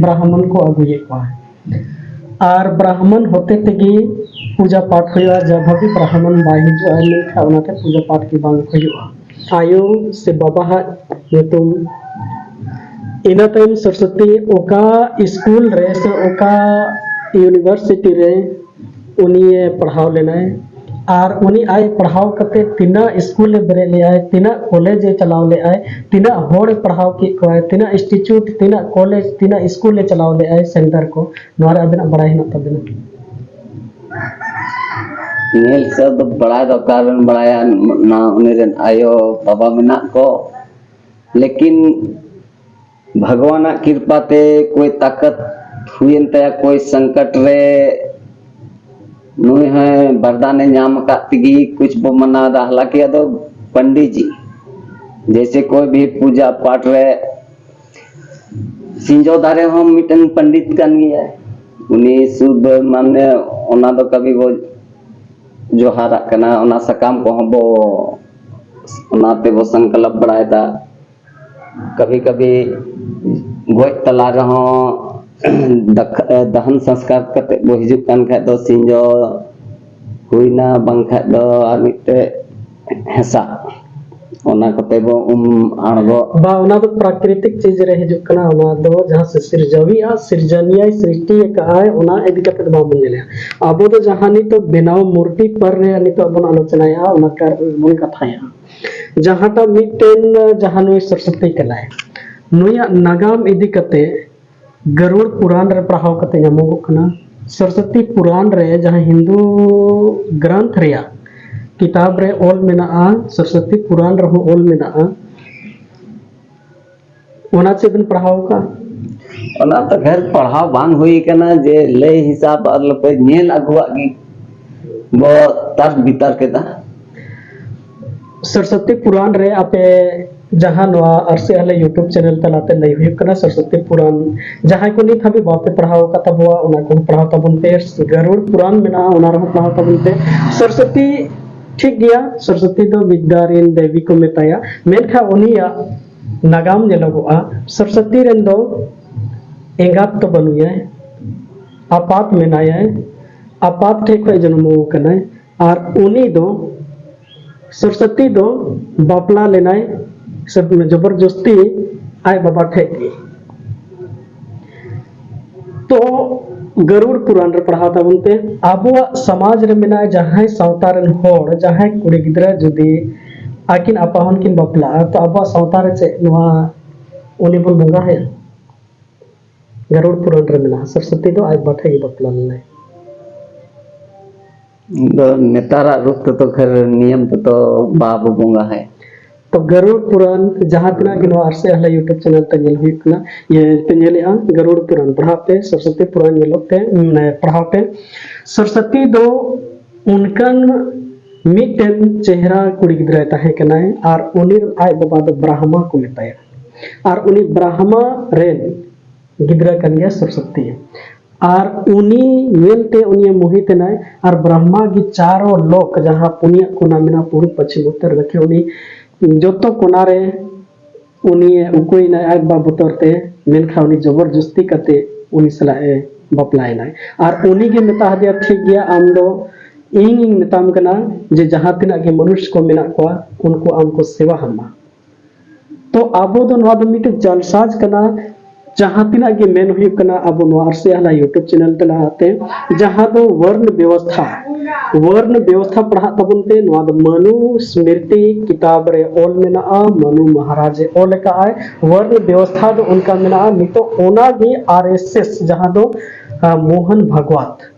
ᱵᱨᱟᱦᱢᱚᱱ ᱠᱚ ᱟᱹᱜᱩᱭᱮᱫ ᱠᱚᱣᱟ᱾ ᱟᱨ ᱵᱨᱟᱦᱢᱚᱱ ᱦᱚᱛᱮ ᱛᱮᱜᱮ ᱯᱩᱡᱟ ᱯᱟᱴ ᱦᱩᱭᱩᱜᱼᱟ᱾ ᱡᱟᱵ ᱦᱟᱹᱵᱤᱡ ᱵᱨᱟᱦᱢᱚᱱ ᱵᱟᱭ ᱦᱤᱡᱩᱜᱼᱟ, ᱢᱮᱱᱠᱷᱟᱱ ᱚᱱᱟᱛᱮ ᱯᱩᱡᱟ ᱯᱟᱴ ᱜᱮ ᱵᱟᱝ ᱦᱩᱭᱩᱜᱼᱟ᱾ ᱟᱭᱳ ᱥᱮ ᱵᱟᱵᱟᱣᱟᱜ ᱧᱩᱛᱩᱢ, ᱤᱱᱟᱹ ᱛᱟᱭᱚᱢ ᱥᱚᱨᱚᱥᱚᱛᱤ ᱚᱠᱟ ᱥᱠᱩᱞ ᱨᱮ ᱥᱮ ᱚᱠᱟ ᱤᱭᱩᱱᱤᱵᱷᱟᱨᱥᱤᱴᱤ ᱨᱮ ᱩᱱᱤᱭᱮ ᱯᱟᱲᱦᱟᱣ ᱞᱮᱱᱟᱭ, ᱟᱨ ᱩᱱᱤ ᱟᱡ ᱯᱟᱲᱦᱟᱣ ᱠᱟᱛᱮ ᱛᱤᱱᱟᱹᱜ ᱥᱠᱩᱞ ᱮ ᱵᱮᱨᱮᱫ ᱞᱮᱜᱼᱟᱭ, ᱛᱤᱱᱟᱹᱜ ᱠᱚᱞᱮᱡᱽ ᱮ ᱪᱟᱞᱟᱣ ᱞᱮᱜᱼᱟᱭ, ᱛᱤᱱᱟᱹᱜ ᱦᱚᱲ ᱮ ᱯᱟᱲᱦᱟᱣ ᱠᱮᱫ ᱠᱚᱣᱟᱭ, ᱛᱤᱱᱟᱹᱜ ᱤᱱᱥᱴᱤᱴᱭᱩᱴ, ᱛᱤᱱᱟᱹᱜ ᱠᱚᱞᱮᱡᱽ, ᱛᱤᱱᱟᱹᱜ ᱥᱠᱩᱞ ᱮ ᱪᱟᱞᱟᱣ ᱞᱮᱜᱼᱟᱭ, ᱥᱮᱱᱴᱟᱨ ᱠᱚ, ᱱᱚᱣᱟ ᱨᱮ ᱟᱵᱮᱱᱟᱜ ᱵᱟᱲᱟᱭ ᱦᱮᱱᱟᱜ ᱛᱟᱵᱮᱱᱟ? ᱧᱮᱞ ᱥᱮᱫ ᱫᱚ ᱵᱟᱲᱟᱭ ᱫᱚ ᱚᱠᱟ ᱨᱮᱵᱮᱱ ᱵᱟᱲᱟᱭᱟ, ᱱᱟ ᱩᱱᱤ ᱨᱮᱱ ᱟᱭᱳ ᱵᱟᱵᱟ ᱢᱮᱱᱟᱜ ᱠᱚ, ᱞᱮᱠᱤᱱ ᱵᱷᱟᱜᱽᱣᱟᱱᱟᱜ ᱠᱤᱨᱯᱟ ᱛᱮ ᱠᱚᱭ ᱛᱟᱠᱟᱛ ᱦᱩᱭᱮᱱ ᱛᱟᱭᱟ, ᱠᱚᱭ ᱥᱚᱝᱠᱚᱴ ᱨᱮ ᱱᱩᱭ ᱦᱚᱸ ᱵᱟᱨᱫᱟᱱᱮ ᱧᱟᱢ ᱟᱠᱟᱫ ᱛᱮᱜᱮ ᱠᱩᱪ ᱵᱚ ᱢᱟᱱᱟᱣ ᱮᱫᱟ᱾ ᱦᱟᱞᱟᱸᱠᱤ ᱟᱫᱚ ᱯᱚᱱᱰᱤᱛ ᱡᱤ ᱡᱮᱭᱥᱮ ᱠᱚᱭ ᱵᱷᱤ ᱯᱩᱡᱟ ᱯᱟᱴ ᱨᱮ ᱥᱤᱧᱡᱚ ᱫᱟᱨᱮ ᱦᱚᱸ ᱢᱤᱫᱴᱮᱱ ᱯᱚᱱᱰᱤᱛ ᱠᱟᱱ ᱜᱮᱭᱟᱭ᱾ ᱩᱱᱤ ᱥᱩᱫ ᱢᱟᱱᱮ ᱚᱱᱟ ᱫᱚ ᱠᱟᱹᱵᱷᱤ ᱵᱚ ᱡᱚᱦᱟᱨᱟᱜ ᱠᱟᱱᱟ, ᱚᱱᱟ ᱥᱟᱠᱟᱢ ᱠᱚᱦᱚᱸ ᱵᱚ ᱚᱱᱟ ᱛᱮᱵᱚ ᱥᱚᱝᱠᱚᱞᱯ ᱵᱟᱲᱟᱭᱮᱫᱟ᱾ ᱠᱟᱹᱵᱷᱤ ᱠᱟᱹᱵᱷᱤ ᱜᱚᱡ ᱛᱟᱞᱟ ᱨᱮᱦᱚᱸ ᱫᱟᱠ- ᱫᱟᱦᱚᱱ ᱥᱚᱝᱥᱠᱟᱨ ᱠᱟᱛᱮ ᱵᱚ ᱦᱤᱡᱩᱜ ᱠᱟᱱ ᱠᱷᱟᱡ ᱫᱚ ᱥᱤᱧᱡᱚ ᱦᱩᱭᱱᱟ, ᱵᱟᱝᱠᱷᱟᱡ ᱫᱚ ᱟᱨ ᱢᱤᱫᱴᱮᱡ ᱦᱮᱸᱥᱟᱜ, ᱚᱱᱟ ᱠᱚᱛᱮ ᱵᱚ ᱩᱢ ᱟᱬᱜᱚ᱾ ᱵᱟ, ᱚᱱᱟ ᱫᱚ ᱯᱨᱟᱠᱨᱤᱛᱤᱠ ᱪᱤᱡᱽ ᱨᱮ ᱦᱤᱡᱩᱜ ᱠᱟᱱᱟ᱾ ᱚᱱᱟ ᱫᱚ ᱡᱟᱦᱟᱸ ᱥᱮ ᱥᱤᱨᱡᱟᱹᱣᱤᱡᱼᱟ, ᱥᱤᱨᱡᱚᱱᱤᱭᱟᱭ ᱥᱨᱤᱥᱴᱤ ᱟᱠᱟᱫᱼᱟᱭ, ᱚᱱᱟ ᱤᱫᱤ ᱠᱟᱛᱮ ᱫᱚ ᱵᱟᱵᱚᱱ ᱧᱮᱞᱮᱜᱼᱟ᱾ ᱟᱵᱚ ᱫᱚ ᱡᱟᱦᱟᱸ ᱱᱤᱛᱚᱜ ᱵᱮᱱᱟᱣ ᱢᱩᱨᱛᱤ ᱯᱟᱨ ᱨᱮ ᱱᱤᱛᱚᱜ ᱵᱚᱱ ᱟᱞᱳᱪᱚᱱᱟᱭᱟ, ᱚᱱᱟ ᱠᱟᱨ ᱵᱚᱱ ᱠᱟᱛᱷᱟᱭᱟ᱾ ᱡᱟᱦᱟᱸᱴᱟᱜ ᱢᱤᱫᱴᱮᱱ, ᱡᱟᱦᱟᱸ ᱱᱩᱭ ᱥᱚᱨᱚᱥᱚᱛᱤ ᱠᱟᱱᱟᱭ, ᱱᱩᱭᱟᱜ ᱱᱟᱜᱟᱢ ᱤᱫᱤ ᱠᱟᱛᱮ ᱜᱟᱨᱩᱲ ᱯᱩᱨᱟᱱ ᱨᱮ ᱯᱟᱲᱦᱟᱣ ᱠᱟᱛᱮ ᱧᱟᱢᱚᱜᱚᱜ ᱠᱟᱱᱟ᱾ ᱥᱚᱨᱚᱥᱚᱛᱤ ᱯᱩᱨᱟᱱ ᱨᱮ ᱡᱟᱦᱟᱸ ᱦᱤᱱᱫᱩ ᱜᱨᱟᱱᱛᱷ ᱨᱮᱭᱟᱜ ᱠᱤᱛᱟᱵ ᱨᱮ ᱚᱞ ᱢᱮᱱᱟᱜᱼᱟ, ᱥᱚᱨᱚᱥᱚᱛᱤ ᱯᱩᱨᱟᱱ ᱨᱮᱦᱚᱸ ᱚᱞ ᱢᱮᱱᱟᱜᱼᱟ᱾ ᱚᱱᱟ ᱪᱮᱫ ᱵᱮᱱ ᱯᱟᱲᱦᱟᱣ ᱟᱠᱟᱫ? ᱚᱱᱟ ᱛᱚ ᱠᱷᱮᱨ ᱯᱟᱲᱦᱟᱣ ᱵᱟᱝ ᱦᱩᱭ ᱠᱟᱱᱟ, ᱡᱮ ᱞᱟᱹᱭ ᱦᱤᱥᱟᱹᱵ ᱟᱨ ᱞᱚᱯᱮ ᱧᱮᱞ ᱟᱹᱜᱩᱣᱟᱜ ᱜᱮ ᱵᱚ ᱛᱟᱨᱠ ᱵᱤᱛᱟᱨ ᱠᱮᱫᱟ᱾ ᱥᱚᱨᱚᱥᱚᱛᱤ ᱯᱩᱨᱟᱱ ᱨᱮ ᱟᱯᱮ ᱡᱟᱦᱟᱸ ᱱᱚᱣᱟ ᱟᱨᱥᱤ ᱟᱞᱮ YouTube ᱪᱮᱱᱮᱞ ᱛᱟᱞᱟᱛᱮ ᱞᱟᱹᱭ ᱦᱩᱭᱩᱜ ᱠᱟᱱᱟ, ᱥᱚᱨᱚᱥᱚᱛᱤ ᱯᱩᱨᱟᱱ ᱡᱟᱦᱟᱸᱭ ᱠᱚ ᱱᱤᱛ ᱦᱟᱹᱵᱤᱡ ᱵᱟᱯᱮ ᱯᱟᱲᱦᱟᱣ ᱟᱠᱟᱫ ᱛᱟᱵᱚᱣᱟ, ᱚᱱᱟ ᱠᱚᱦᱚᱸ ᱯᱟᱲᱦᱟᱣ ᱛᱟᱵᱚᱱ ᱯᱮ᱾ ᱜᱟᱨᱩᱲ ᱯᱩᱨᱟᱱ ᱢᱮᱱᱟᱜᱼᱟ, ᱚᱱᱟ ᱨᱮᱦᱚᱸ ᱯᱟᱲᱦᱟᱣ ᱛᱟᱵᱚᱱ ᱯᱮ᱾ ᱥᱚᱨᱚᱥᱚᱛᱤ, ᱴᱷᱤᱠ ᱜᱮᱭᱟ, ᱥᱚᱨᱚᱥᱚᱛᱤ ᱫᱚ ᱵᱤᱫᱽᱫᱟ ᱨᱮᱱ ᱫᱮᱵᱤ ᱠᱚ ᱢᱮᱛᱟᱭᱟ, ᱢᱮᱱᱠᱷᱟᱱ ᱩᱱᱤᱭᱟᱜ ᱱᱟᱜᱟᱢ ᱧᱮᱞᱚᱜᱚᱜᱼᱟ, ᱥᱚᱨᱚᱥᱚᱛᱤ ᱨᱮᱱ ᱫᱚ ᱮᱸᱜᱟᱛ ᱫᱚ ᱵᱟᱹᱱᱩᱭᱟ᱾ ᱟᱯᱟᱛ ᱢᱮᱱᱟᱭᱟ, ᱟᱯᱟᱛ ᱴᱷᱮᱡ ᱠᱷᱚᱡ ᱡᱚᱱᱢᱚ ᱠᱟᱱᱟᱭ, ᱟᱨ ᱩᱱᱤ ᱫᱚ ᱥᱚᱨᱥᱚᱛᱤ ᱫᱚ ᱵᱟᱯᱞᱟ ᱞᱮᱱᱟᱭ, ᱥᱮ ᱡᱚᱵᱚᱨ ᱡᱚᱥᱛᱤ ᱟᱡ ᱵᱟᱵᱟ ᱴᱷᱮᱡ ᱜᱮ᱾ ᱛᱚ ᱜᱟᱹᱨᱩᱲ ᱯᱩᱨᱟᱱ ᱨᱮ ᱯᱟᱲᱦᱟᱣ ᱛᱟᱵᱚᱱ ᱯᱮ, ᱟᱵᱚᱣᱟᱜ ᱥᱚᱢᱟᱡᱽ ᱨᱮ ᱢᱮᱱᱟᱜᱼᱟ ᱡᱟᱦᱟᱸᱭ ᱥᱟᱶᱛᱟ ᱨᱮᱱ ᱦᱚᱲ, ᱡᱟᱦᱟᱸᱭ ᱠᱩᱲᱤ ᱜᱤᱫᱽᱨᱟᱹ ᱡᱩᱫᱤ ᱟᱹᱠᱤᱱ ᱟᱯᱟᱦᱚᱱ ᱠᱤᱱ ᱵᱟᱯᱞᱟᱜᱼᱟ, ᱛᱚ ᱟᱵᱚᱣᱟᱜ ᱥᱟᱶᱛᱟ ᱨᱮ ᱪᱮᱫ ᱱᱚᱣᱟ ᱩᱱᱤ ᱵᱚᱱ ᱵᱚᱸᱜᱟ ᱟᱭᱟ? ᱜᱟᱨᱩᱲ ᱯᱩᱨᱟᱱ ᱨᱮ ᱢᱮᱱᱟᱜᱼᱟ, ᱥᱚᱨᱥᱚᱛᱤ ᱫᱚ ᱟᱡ ᱵᱟᱵᱟ ᱴᱷᱮᱡ ᱜᱮ ᱵᱟᱯᱞᱟ ᱞᱮᱱᱟᱭ᱾ ᱫᱚ ᱱᱮᱛᱟᱨᱟᱜ ᱨᱩᱯ ᱛᱮᱫᱚ ᱠᱷᱟᱹᱨ ᱱᱤᱭᱚᱢ ᱛᱮᱫᱚ ᱵᱟᱵᱚ ᱵᱚᱸᱜᱟ ᱟᱭᱟ᱾ ᱛᱚ ᱜᱟᱨᱩᱲ ᱯᱩᱨᱟᱱ ᱡᱟᱦᱟᱸ ᱛᱤᱱᱟᱹᱜ ᱜᱮ ᱱᱚᱣᱟ ᱟᱨᱥᱤ ᱟᱦᱞᱟ YouTube channel ᱛᱮ ᱧᱮᱞ ᱦᱩᱭᱩᱜ ᱠᱟᱱᱟ, ᱤᱭᱟᱹ ᱯᱮ ᱧᱮᱞᱮᱜᱼᱟ, ᱜᱟᱨᱩᱲ ᱯᱩᱨᱟᱱ ᱯᱟᱲᱦᱟᱜ ᱯᱮ, ᱥᱚᱨᱥᱚᱛᱤ ᱯᱩᱨᱟᱱ ᱧᱮᱞᱚᱜ ᱯᱮ, ᱢᱟᱱᱮ ᱯᱟᱲᱦᱟᱣ ᱯᱮ᱾ ᱥᱚᱨᱥᱚᱛᱤ ᱫᱚ ᱚᱱᱠᱟᱱ ᱢᱤᱫᱴᱮᱱ ᱪᱮᱦᱨᱟ ᱠᱩᱲᱤ ᱜᱤᱫᱽᱨᱟᱹᱭ ᱛᱟᱦᱮᱸ ᱠᱟᱱᱟᱭ, ᱟᱨ ᱩᱱᱤ ᱟᱡ ᱵᱟᱵᱟ ᱫᱚ ᱵᱨᱟᱦᱢᱟ ᱠᱚ ᱢᱮᱛᱟᱭᱟ, ᱟᱨ ᱩᱱᱤ ᱵᱨᱟᱦᱢᱟ ᱨᱮᱱ ᱜᱤᱫᱽᱨᱟᱹ ᱠᱟᱱ ᱜᱮᱭᱟ ᱥᱚᱨᱥᱚᱛᱤ᱾ ᱟᱨ ᱩᱱᱤ ᱧᱮᱞᱛᱮ ᱩᱱᱤ ᱢᱳᱦᱤᱛ ᱮᱱᱟᱭ, ᱟᱨ ᱵᱨᱟᱦᱢᱟ ᱜᱮ ᱪᱟᱨᱚ ᱞᱳᱠ, ᱡᱟᱦᱟᱸ ᱯᱩᱱᱭᱟᱹ ᱠᱚᱱᱟ ᱢᱮᱱᱟᱜᱼᱟ, ᱯᱩᱨᱩᱵ, ᱯᱚᱪᱷᱤᱢ, ᱩᱛᱛᱚᱨ, ᱫᱚᱠᱷᱤᱱ, ᱩᱱᱤ ᱡᱚᱛᱚ ᱠᱚᱱᱟ ᱨᱮ ᱩᱱᱤ ᱩᱠᱩᱭᱮᱱᱟᱭ ᱟᱡ ᱵᱟᱵᱟ ᱵᱚᱛᱚᱨ ᱛᱮ, ᱢᱮᱱᱠᱷᱟᱱ ᱩᱱᱤ ᱡᱚᱵᱚᱨ ᱡᱚᱥᱛᱤ ᱠᱟᱛᱮ ᱩᱱᱤ ᱥᱟᱞᱟᱜ ᱮ ᱵᱟᱯᱞᱟᱭᱮᱱᱟᱭ᱾ ᱟᱨ ᱩᱱᱤ ᱜᱮ ᱢᱮᱛᱟ ᱦᱟᱫᱮᱭᱟ, "ᱴᱷᱤᱠ ᱜᱮᱭᱟ, ᱟᱢ ᱫᱚ ᱤᱧᱤᱧ ᱢᱮᱛᱟᱢ ᱠᱟᱱᱟ ᱡᱮ ᱡᱟᱦᱟᱸ ᱛᱤᱱᱟᱹᱜ ᱜᱮ ᱢᱚᱱᱩᱥ ᱠᱚ ᱢᱮᱱᱟᱜ ᱠᱚᱣᱟ, ᱩᱱᱠᱩ ᱟᱢ ᱠᱚ ᱥᱮᱵᱟ ᱟᱢᱟ᱾" ᱛᱚ ᱟᱵᱚ ᱫᱚ ᱱᱚᱣᱟ ᱫᱚ ᱢᱤᱫᱴᱮᱱ ᱡᱟᱞᱥᱟᱡᱽ ᱠᱟᱱᱟ, ᱡᱟᱦᱟᱸ ᱛᱤᱱᱟᱹᱜ ᱜᱮ ᱢᱮᱱ ᱦᱩᱭᱩᱜ ᱠᱟᱱᱟ, ᱟᱵᱚ ᱱᱚᱣᱟ ᱟᱨᱥᱤ ᱟᱦᱞᱟ YouTube channel ᱛᱟᱞᱟᱛᱮ, ᱡᱟᱦᱟᱸ ᱫᱚ ᱵᱚᱨᱱ ᱵᱮᱵᱚᱥᱛᱷᱟ, ᱵᱚᱨᱱ ᱵᱮᱵᱚᱥᱛᱷᱟ ᱯᱟᱲᱦᱟᱜ ᱛᱟᱵᱚᱱ ᱯᱮ᱾ ᱱᱚᱣᱟ ᱫᱚ ᱢᱟᱱᱩ ᱥᱢᱨᱤᱛᱤ ᱠᱤᱛᱟᱵ ᱨᱮ ᱚᱞ ᱢᱮᱱᱟᱜᱼᱟ, ᱢᱟᱱᱩ ᱢᱚᱦᱟᱨᱟᱡᱽ ᱮ ᱚᱞ ᱟᱠᱟᱫ ᱟᱭ᱾ ᱵᱚᱨᱱ ᱵᱮᱵᱚᱥᱛᱷᱟ ᱫᱚ ᱚᱱᱠᱟ ᱢᱮᱱᱟᱜᱼᱟ, ᱱᱤᱛᱚᱜ ᱚᱱᱟᱜᱮ ᱟᱨ ᱮᱥ ᱮᱥ, ᱡᱟᱦᱟᱸ ᱫᱚ ᱟᱸ, ᱢᱳᱦᱚᱱ ᱵᱷᱟᱜᱽᱣᱟᱛ,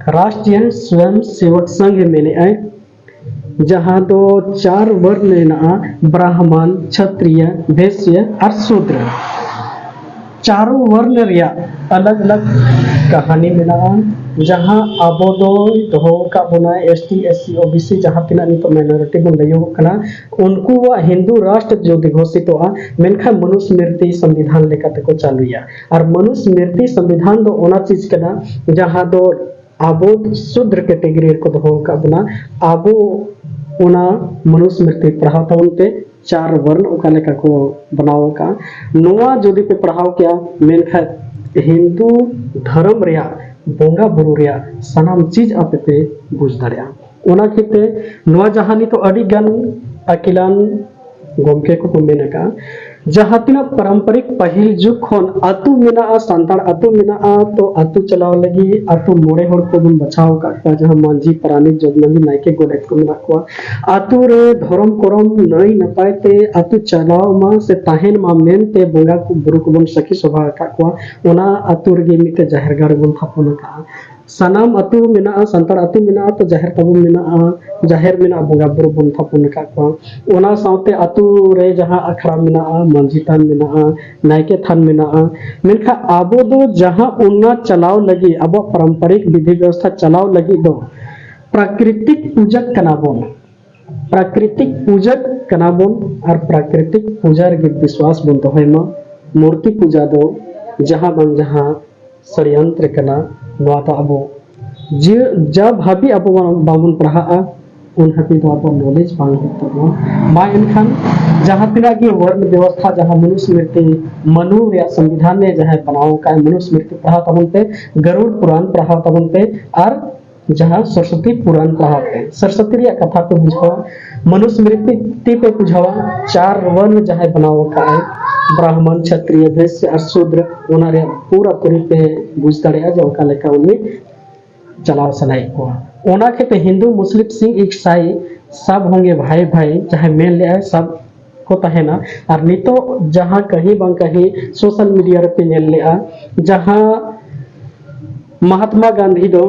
ᱨᱟᱥᱴᱨᱤᱭᱚ ᱥᱣᱚᱭᱚᱝ ᱥᱮᱵᱚᱠ ᱥᱚᱝᱜᱷ ᱮ ᱢᱮᱱᱮᱫᱼᱟᱭ, ᱡᱟᱦᱟᱸ ᱫᱚ ᱪᱟᱨ ᱵᱚᱨᱱ ᱢᱮᱱᱟᱜᱼᱟ, ᱵᱨᱟᱦᱢᱟᱱ, ᱪᱷᱟᱛᱨᱤᱭᱟ, ᱵᱷᱮᱥᱭᱟ ᱟᱨ ᱥᱩᱫᱨᱟ᱾ ᱪᱟᱨᱚ ᱵᱚᱨᱱ ᱨᱮᱭᱟᱜ ᱟᱞᱟᱜᱽ ᱟᱞᱟᱜᱽ ᱠᱟᱹᱦᱱᱤ ᱢᱮᱱᱟᱜᱼᱟ, ᱡᱟᱦᱟᱸ ᱟᱵᱚ ᱫᱚᱭ ᱫᱚᱦᱚ ᱟᱠᱟᱫ ᱵᱚᱱᱟ S T, S C, O B C, ᱡᱟᱦᱟᱸ ᱛᱤᱱᱟᱹᱜ ᱱᱤᱛᱚᱜ ᱢᱟᱭᱱᱚᱨᱤᱴᱤ ᱵᱚᱱ ᱞᱟᱹᱭᱚᱜᱚᱜ ᱠᱟᱱᱟ, ᱩᱱᱠᱩᱣᱟᱜ ᱦᱤᱱᱫᱩ ᱨᱟᱥᱴᱨ ᱡᱩᱫᱤ ᱜᱷᱳᱥᱤᱛᱚᱜᱼᱟ, ᱢᱮᱱᱠᱷᱟᱱ ᱢᱚᱱᱩᱥᱢᱨᱤᱛᱤ ᱥᱚᱝᱵᱤᱫᱷᱟᱱ ᱞᱮᱠᱟᱛᱮᱠᱚ ᱪᱟᱹᱞᱩᱭᱟ᱾ ᱟᱨ ᱢᱚᱱᱩᱥᱢᱨᱤᱛᱤ ᱥᱚᱝᱵᱤᱫᱷᱟᱱ ᱫᱚ ᱚᱱᱟ ᱪᱤᱡᱽ ᱠᱟᱱᱟ, ᱡᱟᱦᱟᱸ ᱫᱚ ᱟᱵᱚ ᱥᱩᱫᱨ ᱠᱮᱴᱮᱜᱚᱨᱤ ᱨᱮᱠᱚ ᱫᱚᱦᱚ ᱟᱠᱟᱫ ᱵᱚᱱᱟ, ᱟᱵᱚ ᱚᱱᱟ ᱢᱚᱱᱩᱥᱢᱨᱤᱛᱤ ᱯᱟᱲᱦᱟᱣ ᱛᱟᱵᱚᱱ ᱯᱮ, ᱪᱟᱨ ᱵᱚᱨᱱ ᱚᱠᱟ ᱞᱮᱠᱟ ᱠᱚ ᱵᱮᱱᱟᱣ ᱟᱠᱟᱫᱼᱟ᱾ ᱱᱚᱣᱟ ᱡᱩᱫᱤ ᱯᱮ ᱯᱟᱲᱦᱟᱣ ᱠᱮᱭᱟ, ᱢᱮᱱᱠᱷᱟᱱ ᱦᱤᱱᱫᱩ ᱫᱷᱚᱨᱚᱢ ᱨᱮᱭᱟᱜ ᱵᱚᱸᱜᱟ ᱵᱩᱨᱩ ᱨᱮᱭᱟᱜ ᱥᱟᱱᱟᱢ ᱪᱤᱡᱽ ᱟᱯᱮ ᱯᱮ ᱵᱩᱡᱽ ᱫᱟᱲᱮᱭᱟᱜᱼᱟ᱾ ᱚᱱᱟ ᱠᱷᱟᱹᱛᱤᱨ ᱛᱮ ᱱᱚᱣᱟ ᱡᱟᱦᱟᱸ ᱱᱤᱛᱚᱜ ᱟᱹᱰᱤ ᱜᱟᱱ ᱟᱹᱠᱤᱞᱟᱱ ᱜᱚᱢᱠᱮ ᱠᱚᱠᱚ ᱢᱮᱱ ᱟᱠᱟᱫᱼᱟ, ᱡᱟᱦᱟᱸ ᱛᱤᱱᱟᱹᱜ ᱯᱟᱨᱟᱢᱯᱟᱨᱤᱠ ᱯᱟᱹᱦᱤᱞ ᱡᱩᱜᱽ ᱠᱷᱚᱱ ᱟᱹᱛᱩ ᱢᱮᱱᱟᱜᱼᱟ, ᱥᱟᱱᱛᱟᱲ ᱟᱹᱛᱩ ᱢᱮᱱᱟᱜᱼᱟ, ᱛᱚ ᱟᱹᱛᱩ ᱪᱟᱞᱟᱣ ᱞᱟᱹᱜᱤᱫ ᱟᱹᱛᱩ ᱢᱚᱬᱮ ᱦᱚᱲ ᱠᱚᱵᱚᱱ ᱵᱟᱪᱷᱟᱣ ᱟᱠᱟᱫ ᱠᱚᱣᱟ, ᱡᱟᱦᱟᱸ ᱢᱟᱹᱡᱷᱤ, ᱯᱟᱨᱟᱱᱤᱠ, ᱡᱚᱜᱽ ᱢᱟᱹᱡᱷᱤ, ᱱᱟᱭᱠᱮ, ᱜᱚᱰᱮᱛ ᱠᱚ ᱢᱮᱱᱟᱜ ᱠᱚᱣᱟ᱾ ᱟᱹᱛᱩ ᱨᱮ ᱫᱷᱚᱨᱚᱢ ᱠᱚᱨᱚᱢ ᱱᱟᱹᱭ ᱱᱟᱯᱟᱭ ᱛᱮ ᱟᱹᱛᱩ ᱪᱟᱞᱟᱣ ᱢᱟ ᱥᱮ ᱛᱟᱦᱮᱱ ᱢᱟ ᱢᱮᱱᱛᱮ ᱵᱚᱸᱜᱟ ᱠᱚ ᱵᱩᱨᱩ ᱠᱚᱵᱚᱱ ᱥᱟᱹᱠᱷᱤ ᱥᱚᱵᱷᱟ ᱟᱠᱟᱫ ᱠᱚᱣᱟ᱾ ᱚᱱᱟ ᱟᱹᱛᱩ ᱨᱮᱜᱮ ᱢᱤᱫᱴᱮᱡ ᱡᱟᱦᱮᱨ ᱜᱟᱲ ᱵᱚᱱ ᱛᱷᱟᱯᱚᱱ ᱟᱠᱟᱫᱼᱟ᱾ ᱥᱟᱱᱟᱢ ᱟᱹᱛᱩ ᱢᱮᱱᱟᱜᱼᱟ, ᱥᱟᱱᱛᱟᱲ ᱟᱹᱛᱩ ᱢᱮᱱᱟᱜᱼᱟ, ᱛᱚ ᱡᱟᱦᱮᱨ ᱛᱟᱵᱚᱱ ᱢᱮᱱᱟᱜᱼᱟ, ᱡᱟᱦᱮᱨ ᱢᱮᱱᱟᱜᱼᱟ, ᱵᱚᱸᱜᱟ ᱵᱩᱨᱩ ᱵᱚᱱ ᱛᱷᱟᱯᱚᱱ ᱟᱠᱟᱫ ᱠᱚᱣᱟ᱾ ᱚᱱᱟ ᱥᱟᱶᱛᱮ ᱟᱹᱛᱩ ᱨᱮ ᱡᱟᱦᱟᱸ ᱟᱠᱷᱲᱟ ᱢᱮᱱᱟᱜᱼᱟ, ᱢᱟᱹᱡᱷᱤ ᱛᱷᱟᱱ ᱢᱮᱱᱟᱜᱼᱟ, ᱱᱟᱭᱠᱮ ᱛᱷᱟᱱ ᱢᱮᱱᱟᱜᱼᱟ, ᱢᱮᱱᱠᱷᱟᱱ ᱟᱵᱚ ᱫᱚ ᱡᱟᱦᱟᱸ ᱚᱱᱟ ᱪᱟᱞᱟᱣ ᱞᱟᱹᱜᱤᱫ, ᱟᱵᱚᱣᱟᱜ ᱯᱟᱨᱟᱢᱯᱟᱨᱤᱠ ᱵᱤᱫᱷᱤ ᱵᱮᱵᱚᱥᱛᱷᱟ ᱪᱟᱞᱟᱣ ᱞᱟᱹᱜᱤᱫ ᱫᱚ ᱯᱨᱟᱠᱨᱤᱛᱤᱠ ᱯᱩᱡᱟᱹ ᱠᱟᱱᱟ ᱵᱚᱱ᱾ ᱯᱨᱟᱠᱨᱤᱛᱤᱠ ᱯᱩᱡᱟᱹ ᱠᱟᱱᱟ ᱵᱚᱱ ᱟᱨ ᱯᱨᱟᱠᱨᱤᱛᱤᱠ ᱯᱩᱡᱟ ᱨᱮᱜᱮ ᱵᱤᱥᱣᱟᱥ ᱵᱚᱱ ᱫᱚᱦᱚᱭ ᱢᱟ᱾ ᱢᱩᱨᱛᱤ ᱯᱩᱡᱟ ᱫᱚ ᱡᱟᱦᱟᱸ ᱵᱟᱝ ᱡᱟᱦᱟᱸ ᱥᱟᱲᱭᱟᱱᱛᱨᱚ ᱠᱟᱱᱟ, ᱱᱚᱣᱟ ᱫᱚ ᱟᱵᱚ ᱡᱮ ᱡᱟ ᱵᱷᱟᱵᱤ ᱟᱵᱚ ᱵᱟᱝ- ᱵᱟᱵᱚᱱ ᱯᱟᱲᱦᱟᱜᱼᱟ, ᱩᱱ ᱦᱟᱹᱵᱤᱡ ᱫᱚ ᱟᱵᱚ ᱱᱚᱞᱮᱡᱽ ᱵᱟᱝ ᱦᱩᱭᱩᱜ ᱛᱟᱵᱚᱱᱟ᱾ ᱢᱟ ᱮᱱᱠᱷᱟᱱ ᱡᱟᱦᱟᱸ ᱛᱤᱱᱟᱹᱜ ᱜᱮ ᱵᱚᱨᱱ ᱵᱮᱵᱚᱥᱛᱷᱟ, ᱡᱟᱦᱟᱸ ᱢᱚᱱᱩᱥᱢᱨᱤᱛᱤ, ᱢᱟᱹᱱᱩ ᱨᱮᱭᱟᱜ ᱥᱚᱝᱵᱤᱫᱷᱟᱱ ᱨᱮ ᱡᱟᱦᱟᱸᱭ ᱵᱮᱱᱟᱣ ᱟᱠᱟᱫ, ᱢᱚᱱᱩᱥᱢᱨᱤᱛᱤ ᱯᱟᱲᱦᱟᱣ ᱛᱟᱵᱚᱱ ᱯᱮ, ᱜᱟᱨᱩᱲ ᱯᱩᱨᱟᱱ ᱯᱟᱲᱦᱟᱣ ᱛᱟᱵᱚᱱ ᱯᱮ, ᱟᱨ ᱡᱟᱦᱟᱸ ᱥᱚᱨᱚᱥᱚᱛᱤ ᱯᱩᱨᱟᱱ ᱯᱟᱲᱦᱟᱣ ᱯᱮ᱾ ᱥᱚᱨᱚᱥᱚᱛᱤ ᱨᱮᱭᱟᱜ ᱠᱟᱛᱷᱟ ᱯᱮ ᱵᱩᱡᱷᱟᱹᱣᱟ, ᱢᱚᱱᱩᱥᱢᱨᱤᱛᱤ ᱯᱮ ᱵᱩᱡᱷᱟᱹᱣᱟ, ᱪᱟᱨ ᱵᱚᱨᱱ ᱡᱟᱦᱟᱸᱭ ᱵᱮᱱᱟᱣ ᱟᱠᱟᱫ ᱟᱭ, ᱵᱨᱟᱦᱢᱚᱱ, ᱪᱷᱟᱛᱨᱤᱭᱚ, ᱵᱷᱮᱥᱭᱚ ᱟᱨ ᱥᱩᱫᱨ, ᱚᱱᱟ ᱨᱮᱭᱟᱜ ᱯᱩᱨᱟᱹ ᱯᱩᱨᱤ ᱯᱮ ᱵᱩᱡᱽ ᱫᱟᱲᱮᱭᱟᱜᱼᱟ ᱡᱮ ᱚᱠᱟ ᱞᱮᱠᱟ ᱩᱱᱤ ᱪᱟᱞᱟᱣ ᱥᱟᱱᱟᱭᱮᱫ ᱠᱚᱣᱟ᱾ ᱚᱱᱟ ᱠᱷᱟᱹᱛᱤᱨ ᱦᱤᱱᱫᱩ, ᱢᱩᱥᱞᱤᱢ, ᱥᱤᱠᱷ, ᱤᱥᱟᱭ ᱥᱟᱵ ᱦᱚᱸᱜᱮ ᱵᱷᱟᱭ ᱵᱷᱟᱭ, ᱡᱟᱦᱟᱸᱭ ᱢᱮᱱ ᱞᱮᱫᱟᱭ ᱥᱟᱵ ᱠᱚ ᱛᱟᱦᱮᱱᱟ᱾ ᱟᱨ ᱱᱤᱛᱚᱜ ᱡᱟᱦᱟᱸ ᱠᱟᱹᱦᱤ ᱵᱟᱝ ᱠᱟᱹᱦᱤ ᱥᱳᱥᱟᱞ ᱢᱤᱰᱤᱭᱟ ᱨᱮᱯᱮ ᱧᱮᱞ ᱞᱮᱫᱼᱟ, ᱡᱟᱦᱟᱸ ᱢᱟᱦᱟᱛᱢᱟ ᱜᱟᱱᱫᱷᱤ ᱫᱚ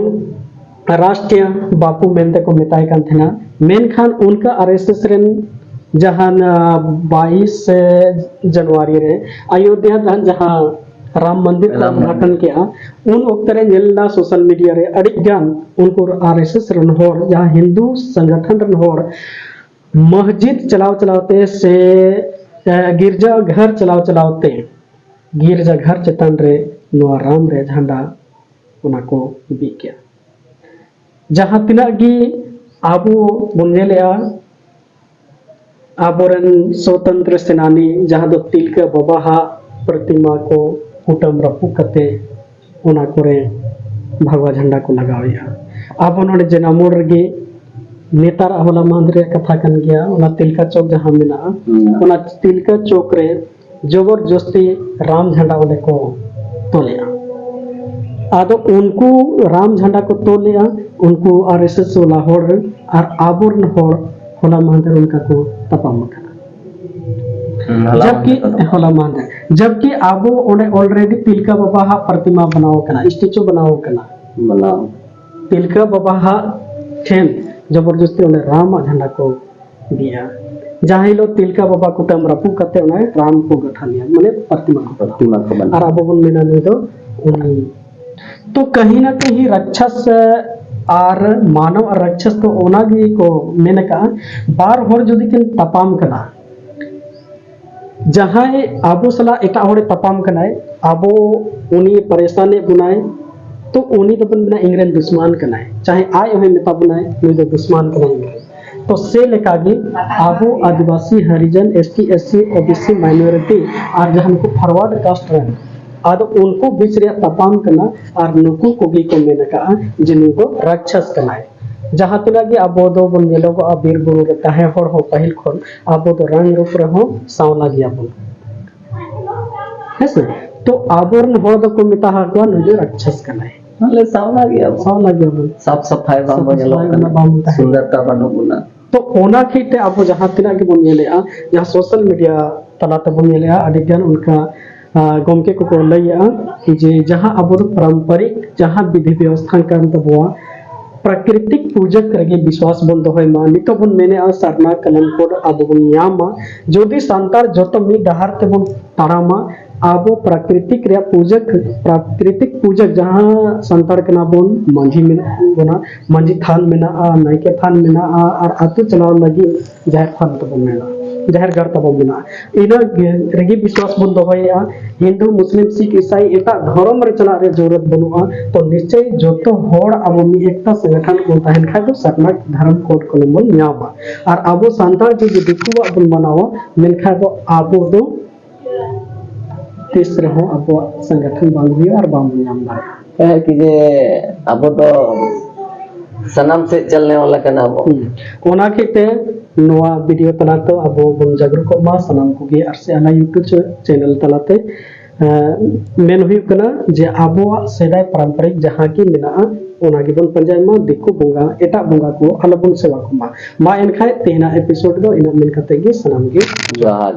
ᱨᱟᱥᱴᱨᱤᱭᱚ ᱵᱟᱯᱩ ᱢᱮᱱᱛᱮ ᱠᱚ ᱢᱮᱛᱟᱭ ᱠᱟᱱ ᱛᱟᱦᱮᱱᱟ, ᱢᱮᱱᱠᱷᱟᱱ ᱩᱱᱠᱟ ᱟᱨ ᱮᱥ ᱮᱥ ᱨᱮᱱ ᱡᱟᱦᱟᱸ ᱵᱟᱭᱤᱥ ᱡᱟᱱᱩᱣᱟᱨᱤ ᱨᱮ ᱟᱭᱳᱫᱷᱭᱟ ᱨᱮᱱ ᱡᱟᱦᱟᱸ ᱨᱟᱢ ᱢᱚᱱᱫᱤᱨ ᱠᱚ ᱨᱟᱢ ᱩᱫᱽᱜᱷᱟᱴᱚᱱ ᱢᱚᱱᱫᱤᱨ᱾ ᱠᱮᱜᱼᱟ, ᱩᱱ ᱚᱠᱛᱮ ᱨᱮ ᱧᱮᱞ ᱮᱱᱟ ᱥᱳᱥᱟᱞ ᱢᱤᱰᱤᱭᱟ ᱨᱮ ᱟᱹᱰᱤ ᱜᱟᱱ ᱩᱱᱠᱩ ᱟᱨ ᱮᱥ ᱮᱥ ᱨᱮᱱ ᱦᱚᱲ, ᱡᱟᱦᱟᱸ ᱦᱤᱱᱫᱩ ᱥᱚᱝᱜᱚᱴᱷᱚᱱ ᱨᱮᱱ ᱦᱚᱲ ᱢᱚᱥᱡᱤᱫ ᱪᱟᱞᱟᱣ ᱪᱟᱞᱟᱣ ᱛᱮ ᱥᱮ ᱮ, ᱜᱤᱨᱡᱟ ᱜᱷᱟᱨ ᱪᱟᱞᱟᱣ ᱪᱟᱞᱟᱣ ᱛᱮ ᱜᱤᱨᱡᱟ ᱜᱷᱟᱨ ᱪᱮᱛᱟᱱ ᱨᱮ ᱱᱚᱣᱟ ᱨᱟᱢ ᱨᱮ ᱡᱷᱟᱱᱰᱟ ᱚᱱᱟ ᱠᱚ ᱵᱤᱫ ᱠᱮᱜᱼᱟ᱾ ᱡᱟᱦᱟᱸ ᱛᱤᱱᱟᱹᱜ ᱜᱮ ᱟᱵᱚ ᱵᱚᱱ ᱧᱮᱞᱮᱜᱼᱟ, ᱟᱵᱚᱨᱮᱱ ᱥᱚᱛᱚᱱᱛᱨᱚ ᱥᱮᱱᱟᱱᱤ ᱡᱟᱦᱟᱸ ᱫᱚ ᱛᱤᱞᱠᱟᱹ ᱵᱟᱵᱟᱣᱟᱜ ᱯᱨᱚᱛᱤᱢᱟ ᱠᱚ ᱠᱩᱴᱟᱹᱢ ᱨᱟᱹᱯᱩᱫ ᱠᱟᱛᱮ ᱚᱱᱟ ᱠᱚᱨᱮ ᱵᱷᱟᱜᱽᱣᱟ ᱡᱷᱟᱱᱰᱟ ᱠᱚ ᱞᱟᱜᱟᱣᱮᱫᱼᱟ᱾ ᱟᱵᱚ ᱱᱚᱰᱮ ᱡᱮᱱᱟ ᱢᱳᱲ ᱨᱮᱜᱮ ᱱᱮᱛᱟᱨᱟᱜ ᱦᱚᱞᱟ ᱢᱟᱦᱫᱮᱨ ᱨᱮᱭᱟᱜ ᱠᱟᱛᱷᱟ ᱠᱟᱱ ᱜᱮᱭᱟ, ᱚᱱᱟ ᱛᱤᱞᱠᱟ ᱪᱚᱠ ᱡᱟᱦᱟᱸ ᱢᱮᱱᱟᱜᱼᱟ, ᱦᱩᱸ᱾ ᱚᱱᱟ ᱛᱤᱞᱠᱟ ᱪᱚᱠ ᱨᱮ ᱡᱚᱵᱚᱨ ᱡᱚᱥᱛᱤ ᱨᱟᱢ ᱡᱷᱟᱱᱰᱟ ᱚᱸᱰᱮ ᱠᱚ ᱛᱚᱞᱮᱜᱼᱟ᱾ ᱟᱫᱚ ᱩᱱᱠᱩ ᱨᱟᱢ ᱡᱷᱟᱱᱰᱟ ᱠᱚ ᱛᱚᱞᱮᱜᱼᱟ, ᱩᱱᱠᱩ ᱟᱨ ᱮᱥ ᱮᱥ ᱣᱟᱞᱟ ᱦᱚᱲ ᱟᱨ ᱟᱵᱚᱨᱮᱱ ᱦᱚᱲ ᱦᱚᱞᱟ ᱢᱟᱦᱫᱮᱨ ᱚᱱᱠᱟ ᱠᱚ ᱛᱟᱯᱟᱢ ᱟᱠᱟᱱᱟ᱾ ᱦᱩᱸ, ᱦᱚᱞᱟ ᱡᱟᱵᱠᱤ ᱢᱟᱦᱫᱮᱨ ᱠᱚ ᱛᱟᱯᱟᱢ᱾ ᱦᱚᱞᱟ ᱢᱟᱦᱫᱮᱨ, ᱡᱟᱵᱠᱤ ᱟᱵᱚ ᱚᱸᱰᱮ already ᱛᱤᱞᱠᱟ ᱵᱟᱵᱟ ᱦᱟᱜ ᱯᱨᱚᱛᱤᱢᱟ ᱵᱮᱱᱟᱣ ᱟᱠᱟᱱᱟ, ᱥᱴᱮᱪᱩ ᱵᱮᱱᱟᱣ ᱟᱠᱟᱱᱟ᱾ ᱵᱮᱱᱟᱣ᱾ ᱛᱤᱞᱠᱟ ᱵᱟᱵᱟ ᱦᱟᱜ ᱴᱷᱮᱱ ᱡᱚᱵᱚᱨᱡᱚᱥᱛᱤ ᱚᱸᱰᱮ ᱨᱟᱢᱟᱜ ᱡᱷᱟᱱᱰᱟ ᱠᱚ ᱵᱤᱜᱼᱟ᱾ ᱡᱟᱦᱟᱸ ᱦᱤᱞᱳᱜ ᱛᱤᱞᱠᱟ ᱵᱟᱵᱟ ᱠᱩᱴᱟᱹᱢ ᱨᱟᱹᱯᱩᱫ ᱠᱟᱛᱮ ᱚᱱᱟ ᱨᱟᱢ ᱠᱚ ᱜᱟᱹᱛᱷᱟᱹᱱᱮᱭᱟ, ᱢᱟᱱᱮ ᱯᱨᱚᱛᱤᱢᱟ ᱠᱚ ᱵᱮᱱᱟᱣᱟ᱾ ᱯᱨᱚᱛᱤᱢᱟ ᱠᱚ ᱵᱮᱱᱟᱣᱟ᱾ ᱟᱨ ᱟᱵᱚ ᱵᱚᱱ ᱢᱮᱱᱟ ᱱᱩᱭ ᱫᱚ ᱩᱱᱤ᱾ ᱛᱚ ᱠᱟᱹᱦᱤ ᱱᱟ ᱠᱟᱹᱦᱤ ᱨᱟᱠᱪᱷᱟᱥ ᱟᱨ ᱢᱟᱱᱚᱵ ᱟᱨ ᱨᱟᱠᱪᱷᱟᱥ ᱫᱚ ᱚᱱᱟ ᱜᱮ ᱠᱚ ᱢᱮᱱ ᱟᱠᱟᱜᱼᱟ, ᱵᱟᱨ ᱦᱚᱲ ᱡᱩᱫᱤ ᱠᱤᱱ ᱛᱟᱯᱟᱢ ᱠᱟᱱᱟ, ᱡᱟᱦᱟᱸᱭ ᱟᱵᱚ ᱥᱟᱞᱟᱜ ᱮᱴᱟᱜ ᱦᱚᱲᱮ ᱛᱟᱯᱟᱢ ᱠᱟᱱᱟᱭ, ᱟᱵᱚ ᱩᱱᱤ ᱯᱟᱨᱮᱥᱟᱱᱮᱫ ᱵᱚᱱᱟᱭ, ᱛᱚ ᱩᱱᱤ ᱫᱚᱵᱚᱱ ᱢᱮᱱᱟ ᱤᱧᱨᱮᱱ ᱫᱩᱥᱢᱟᱱ ᱠᱟᱱᱟᱭ, ᱪᱟᱦᱮ ᱟᱡ ᱦᱚᱸᱭ ᱢᱮᱛᱟ ᱵᱚᱱᱟᱭ ᱱᱩᱭ ᱫᱚ ᱫᱩᱥᱢᱟᱱ ᱠᱟᱱᱟᱭ ᱤᱧᱨᱮᱱ᱾ ᱛᱚ ᱥᱮ ᱞᱮᱠᱟᱜᱮ ᱟᱵᱚ ᱟᱹᱫᱤᱵᱟᱹᱥᱤ, ᱦᱟᱨᱤᱡᱚᱱ, S T, S C, O B C, minority ᱟᱨ ᱡᱟᱦᱟᱸ ᱱᱩᱠᱩ forward caste ᱨᱮᱱ, ᱟᱫᱚ ᱩᱱᱠᱩ ᱵᱤᱪ ᱨᱮᱭᱟᱜ ᱛᱟᱯᱟᱢ ᱠᱟᱱᱟ ᱟᱨ ᱱᱩᱠᱩ ᱠᱚᱜᱮ ᱠᱚ ᱢᱮᱱ ᱟᱠᱟᱜᱼᱟ ᱡᱮ ᱱᱩᱭ ᱫᱚ ᱨᱟᱠᱪᱷᱟᱥ ᱠᱟᱱᱟᱭ᱾ ᱡᱟᱦᱟᱸ ᱛᱤᱱᱟᱹᱜ ᱜᱮ ᱟᱵᱚ ᱫᱚᱵᱚᱱ ᱧᱮᱞᱚᱜᱚᱜᱼᱟ, ᱵᱤᱨ ᱵᱩᱨᱩ ᱨᱮ ᱛᱟᱦᱮᱸ ᱦᱚᱲ ᱦᱚᱸ ᱯᱟᱹᱦᱤᱞ ᱠᱷᱚᱱ ᱟᱵᱚ ᱫᱚ ᱨᱟᱝ ᱨᱩᱯ ᱨᱮᱦᱚᱸ ᱥᱟᱣᱞᱟ ᱜᱮᱭᱟᱵᱚᱱ, ᱦᱮᱸᱥᱮ? ᱛᱚ ᱟᱵᱚᱨᱮᱱ ᱦᱚᱲ ᱫᱚᱠᱚ ᱢᱮᱛᱟ ᱟᱠᱚᱣᱟ ᱱᱩᱭ ᱫᱚ ᱨᱟᱠᱪᱷᱟᱥ ᱠᱟᱱᱟᱭ᱾ ᱟᱞᱮ ᱥᱟᱣᱞᱟ ᱜᱮᱭᱟᱵᱚᱱ᱾ ᱥᱟᱣᱞᱟ ᱜᱮᱭᱟᱵᱚᱱ᱾ ᱥᱟᱯ ᱥᱟᱯᱷᱟᱭ ᱵᱟᱝ ᱥᱟᱯ ᱵᱚᱱ ᱧᱮᱞᱚᱜ ᱥᱟᱯᱷᱟᱭ ᱠᱟᱱᱟ᱾ ᱵᱟᱝ ᱛᱟᱦᱮᱱᱟ᱾ ᱥᱩᱱᱫᱚᱨᱛᱟ ᱵᱟᱹᱱᱩᱜ ᱵᱚᱱᱟ᱾ ᱛᱚ ᱚᱱᱟ ᱠᱷᱟᱹᱛᱤᱨ ᱛᱮ ᱟᱵᱚ ᱡᱟᱦᱟᱸ ᱛᱤᱱᱟᱹᱜ ᱜᱮᱵᱚᱱ ᱧᱮᱞᱮᱜᱼᱟ, ᱡᱟᱦᱟᱸ social media ᱛᱟᱞᱟ ᱛᱮᱵᱚᱱ ᱧᱮᱞᱮᱜᱼᱟ, ᱟᱹᱰᱤ ᱜᱟᱱ ᱚᱱᱠᱟ, ᱟ, ᱜᱚᱢᱠᱮ ᱠᱚᱠᱚ ᱞᱟᱹᱭᱮᱜᱼᱟ ᱡᱮ ᱡᱟᱦᱟᱸ ᱟᱵᱚ ᱫᱚ ᱯᱟᱨᱚᱢᱯᱚᱨᱤᱠ ᱡᱟᱦᱟᱸ ᱵᱤᱫᱷᱤ ᱵᱮᱵᱚᱥᱛᱷᱟ ᱠᱟᱱ ᱛᱟᱵᱚᱣᱟ, ᱯᱨᱟᱠᱨᱤᱛᱤᱠ ᱯᱩᱡᱟᱹ ᱨᱮᱜᱮ ᱵᱤᱥᱣᱟᱥ ᱵᱚᱱ ᱫᱚᱦᱚᱭ ᱢᱟ᱾ ᱱᱤᱛᱚᱜ ᱵᱚᱱ ᱢᱮᱱᱮᱜᱼᱟ ᱥᱟᱨᱱᱟ ᱠᱟᱞᱟᱢ code ᱟᱵᱚ ᱵᱚᱱ ᱧᱟᱢ ᱢᱟ, ᱡᱩᱫᱤ ᱥᱟᱱᱛᱟᱲ ᱡᱚᱛᱚ ᱢᱤᱫ ᱰᱟᱦᱟᱨ ᱛᱮᱵᱚᱱ ᱛᱟᱲᱟᱢᱟ, ᱟᱵᱚ ᱯᱨᱟᱠᱨᱤᱛᱤᱠ ᱨᱮᱭᱟᱜ ᱯᱩᱡᱟᱹ, ᱯᱨᱟᱠᱨᱤᱛᱤᱠ ᱯᱩᱡᱟᱹ ᱡᱟᱦᱟᱸ ᱥᱟᱱᱛᱟᱲ ᱠᱟᱱᱟ ᱵᱚᱱ, ᱢᱟᱹᱡᱷᱤ ᱢᱮᱱᱟᱜ ᱵᱚᱱᱟ, ᱢᱟᱹᱡᱷᱤ ᱛᱷᱟᱱ ᱢᱮᱱᱟᱜᱼᱟ, ᱱᱟᱭᱠᱮ ᱛᱷᱟᱱ ᱢᱮᱱᱟᱜᱼᱟ, ᱟᱨ ᱟᱹᱛᱩ ᱪᱟᱞᱟᱣ ᱞᱟᱹᱜᱤᱫ ᱡᱟᱦᱮᱨ ᱛᱷᱟᱱ ᱛᱟᱵᱚᱱ ᱢᱮᱱᱟᱜᱼᱟ, ᱡᱟᱦᱮᱨ ᱜᱟᱲ ᱛᱟᱵᱚᱱ ᱢᱮᱱᱟᱜᱼᱟ, ᱤᱱᱟᱹ ᱨᱮᱜᱮ ᱵᱤᱥᱣᱟᱥ ᱵᱚᱱ ᱫᱚᱦᱚᱭᱮᱜᱼᱟ᱾ ᱦᱤᱱᱫᱩ, ᱢᱩᱥᱞᱤᱢ, ᱥᱤᱠᱷ, ᱤᱥᱟᱭ, ᱮᱴᱟᱜ ᱫᱷᱚᱨᱚᱢ ᱨᱮ ᱪᱟᱞᱟᱜ ᱨᱮᱭᱟᱜ ᱡᱚᱨᱩᱨᱟᱛ ᱵᱟᱹᱱᱩᱜᱼᱟ᱾ ᱛᱚ ᱱᱤᱥᱪᱚᱭ ᱡᱚᱛᱚ ᱦᱚᱲ ᱟᱵᱚ ᱢᱤᱫ ᱮᱠᱴᱟ ᱥᱚᱝᱜᱚᱴᱷᱚᱱ ᱵᱚᱱ ᱛᱟᱦᱮᱱ ᱠᱷᱟᱡ ᱫᱚ ᱥᱟᱨᱱᱟ ᱫᱷᱚᱨᱚᱢ code ᱠᱚᱞᱚᱢ ᱵᱚᱱ ᱧᱟᱢᱟ᱾ ᱟᱨ ᱟᱵᱚ ᱥᱟᱱᱛᱟᱲ ᱡᱩᱫᱤ ᱫᱤᱠᱩᱣᱟᱜ ᱵᱚᱱ ᱢᱟᱱᱟᱣᱟ, ᱢᱮᱱᱠᱷᱟᱱ ᱫᱚ ᱟᱵᱚ ᱫᱚ ᱛᱤᱥ ᱨᱮᱦᱚᱸ ᱟᱵᱚᱣᱟᱜ ᱥᱚᱝᱜᱚᱴᱷᱚᱱ ᱵᱟᱝ ᱦᱩᱭᱩᱜᱼᱟ ᱟᱨ ᱵᱟᱝ ᱵᱚᱱ ᱧᱟᱢ ᱫᱟᱲᱮᱭᱟᱜᱼᱟ᱾ ᱦᱮᱸ, ᱠᱤ ᱡᱮ ᱟᱵᱚ ᱫᱚ ᱥᱟᱱᱟᱢ ᱥᱮᱫ ᱪᱟᱞᱱᱮ ᱣᱟᱞᱟ ᱠᱟᱱᱟ ᱵᱚ᱾ ᱦᱩᱸ᱾ ᱚᱱᱟ ᱠᱷᱟᱹᱛᱤᱨ ᱛᱮ ᱱᱚᱣᱟ ᱵᱷᱤᱰᱤᱭᱳ ᱛᱟᱞᱟ ᱛᱮ ᱟᱵᱚ ᱵᱚᱱ ᱡᱟᱜᱽᱨᱩᱠᱚᱜ ᱢᱟ ᱥᱟᱱᱟᱢ ᱠᱚᱜᱮ, ᱟᱨ ᱥᱮ ᱟᱞᱮ ᱭᱩᱴᱩᱵᱽ ᱪᱮ-, ᱪᱮᱱᱮᱞ ᱛᱟᱞᱟᱛᱮ, ᱮᱸ, ᱢᱮᱱ ᱦᱩᱭᱩᱜ ᱠᱟᱱᱟ ᱡᱮ ᱟᱵᱚᱣᱟᱜ ᱥᱮᱫᱟᱭ ᱯᱟᱨᱚᱢᱯᱚᱨᱤᱠ ᱡᱟᱦᱟᱸ ᱜᱮ ᱢᱮᱱᱟᱜᱼᱟ, ᱚᱱᱟ ᱜᱮᱵᱚᱱ ᱯᱟᱸᱡᱟᱭ ᱢᱟ, ᱫᱤᱠᱩ ᱵᱚᱸᱜᱟ, ᱮᱴᱟᱜ ᱵᱚᱸᱜᱟ ᱠᱚ ᱟᱞᱚᱵᱚᱱ ᱥᱮᱵᱟ ᱠᱚᱢᱟ᱾ ᱢᱟ ᱮᱱᱠᱷᱟᱡ ᱛᱮᱦᱮᱧᱟᱜ ᱮᱯᱤᱥᱳᱰ ᱫᱚ ᱤᱱᱟᱹᱜ ᱢᱮᱱ ᱠᱟᱛᱮ ᱜᱮ ᱥᱟᱱᱟᱢ ᱜᱮ ᱡᱚᱦᱟᱨ᱾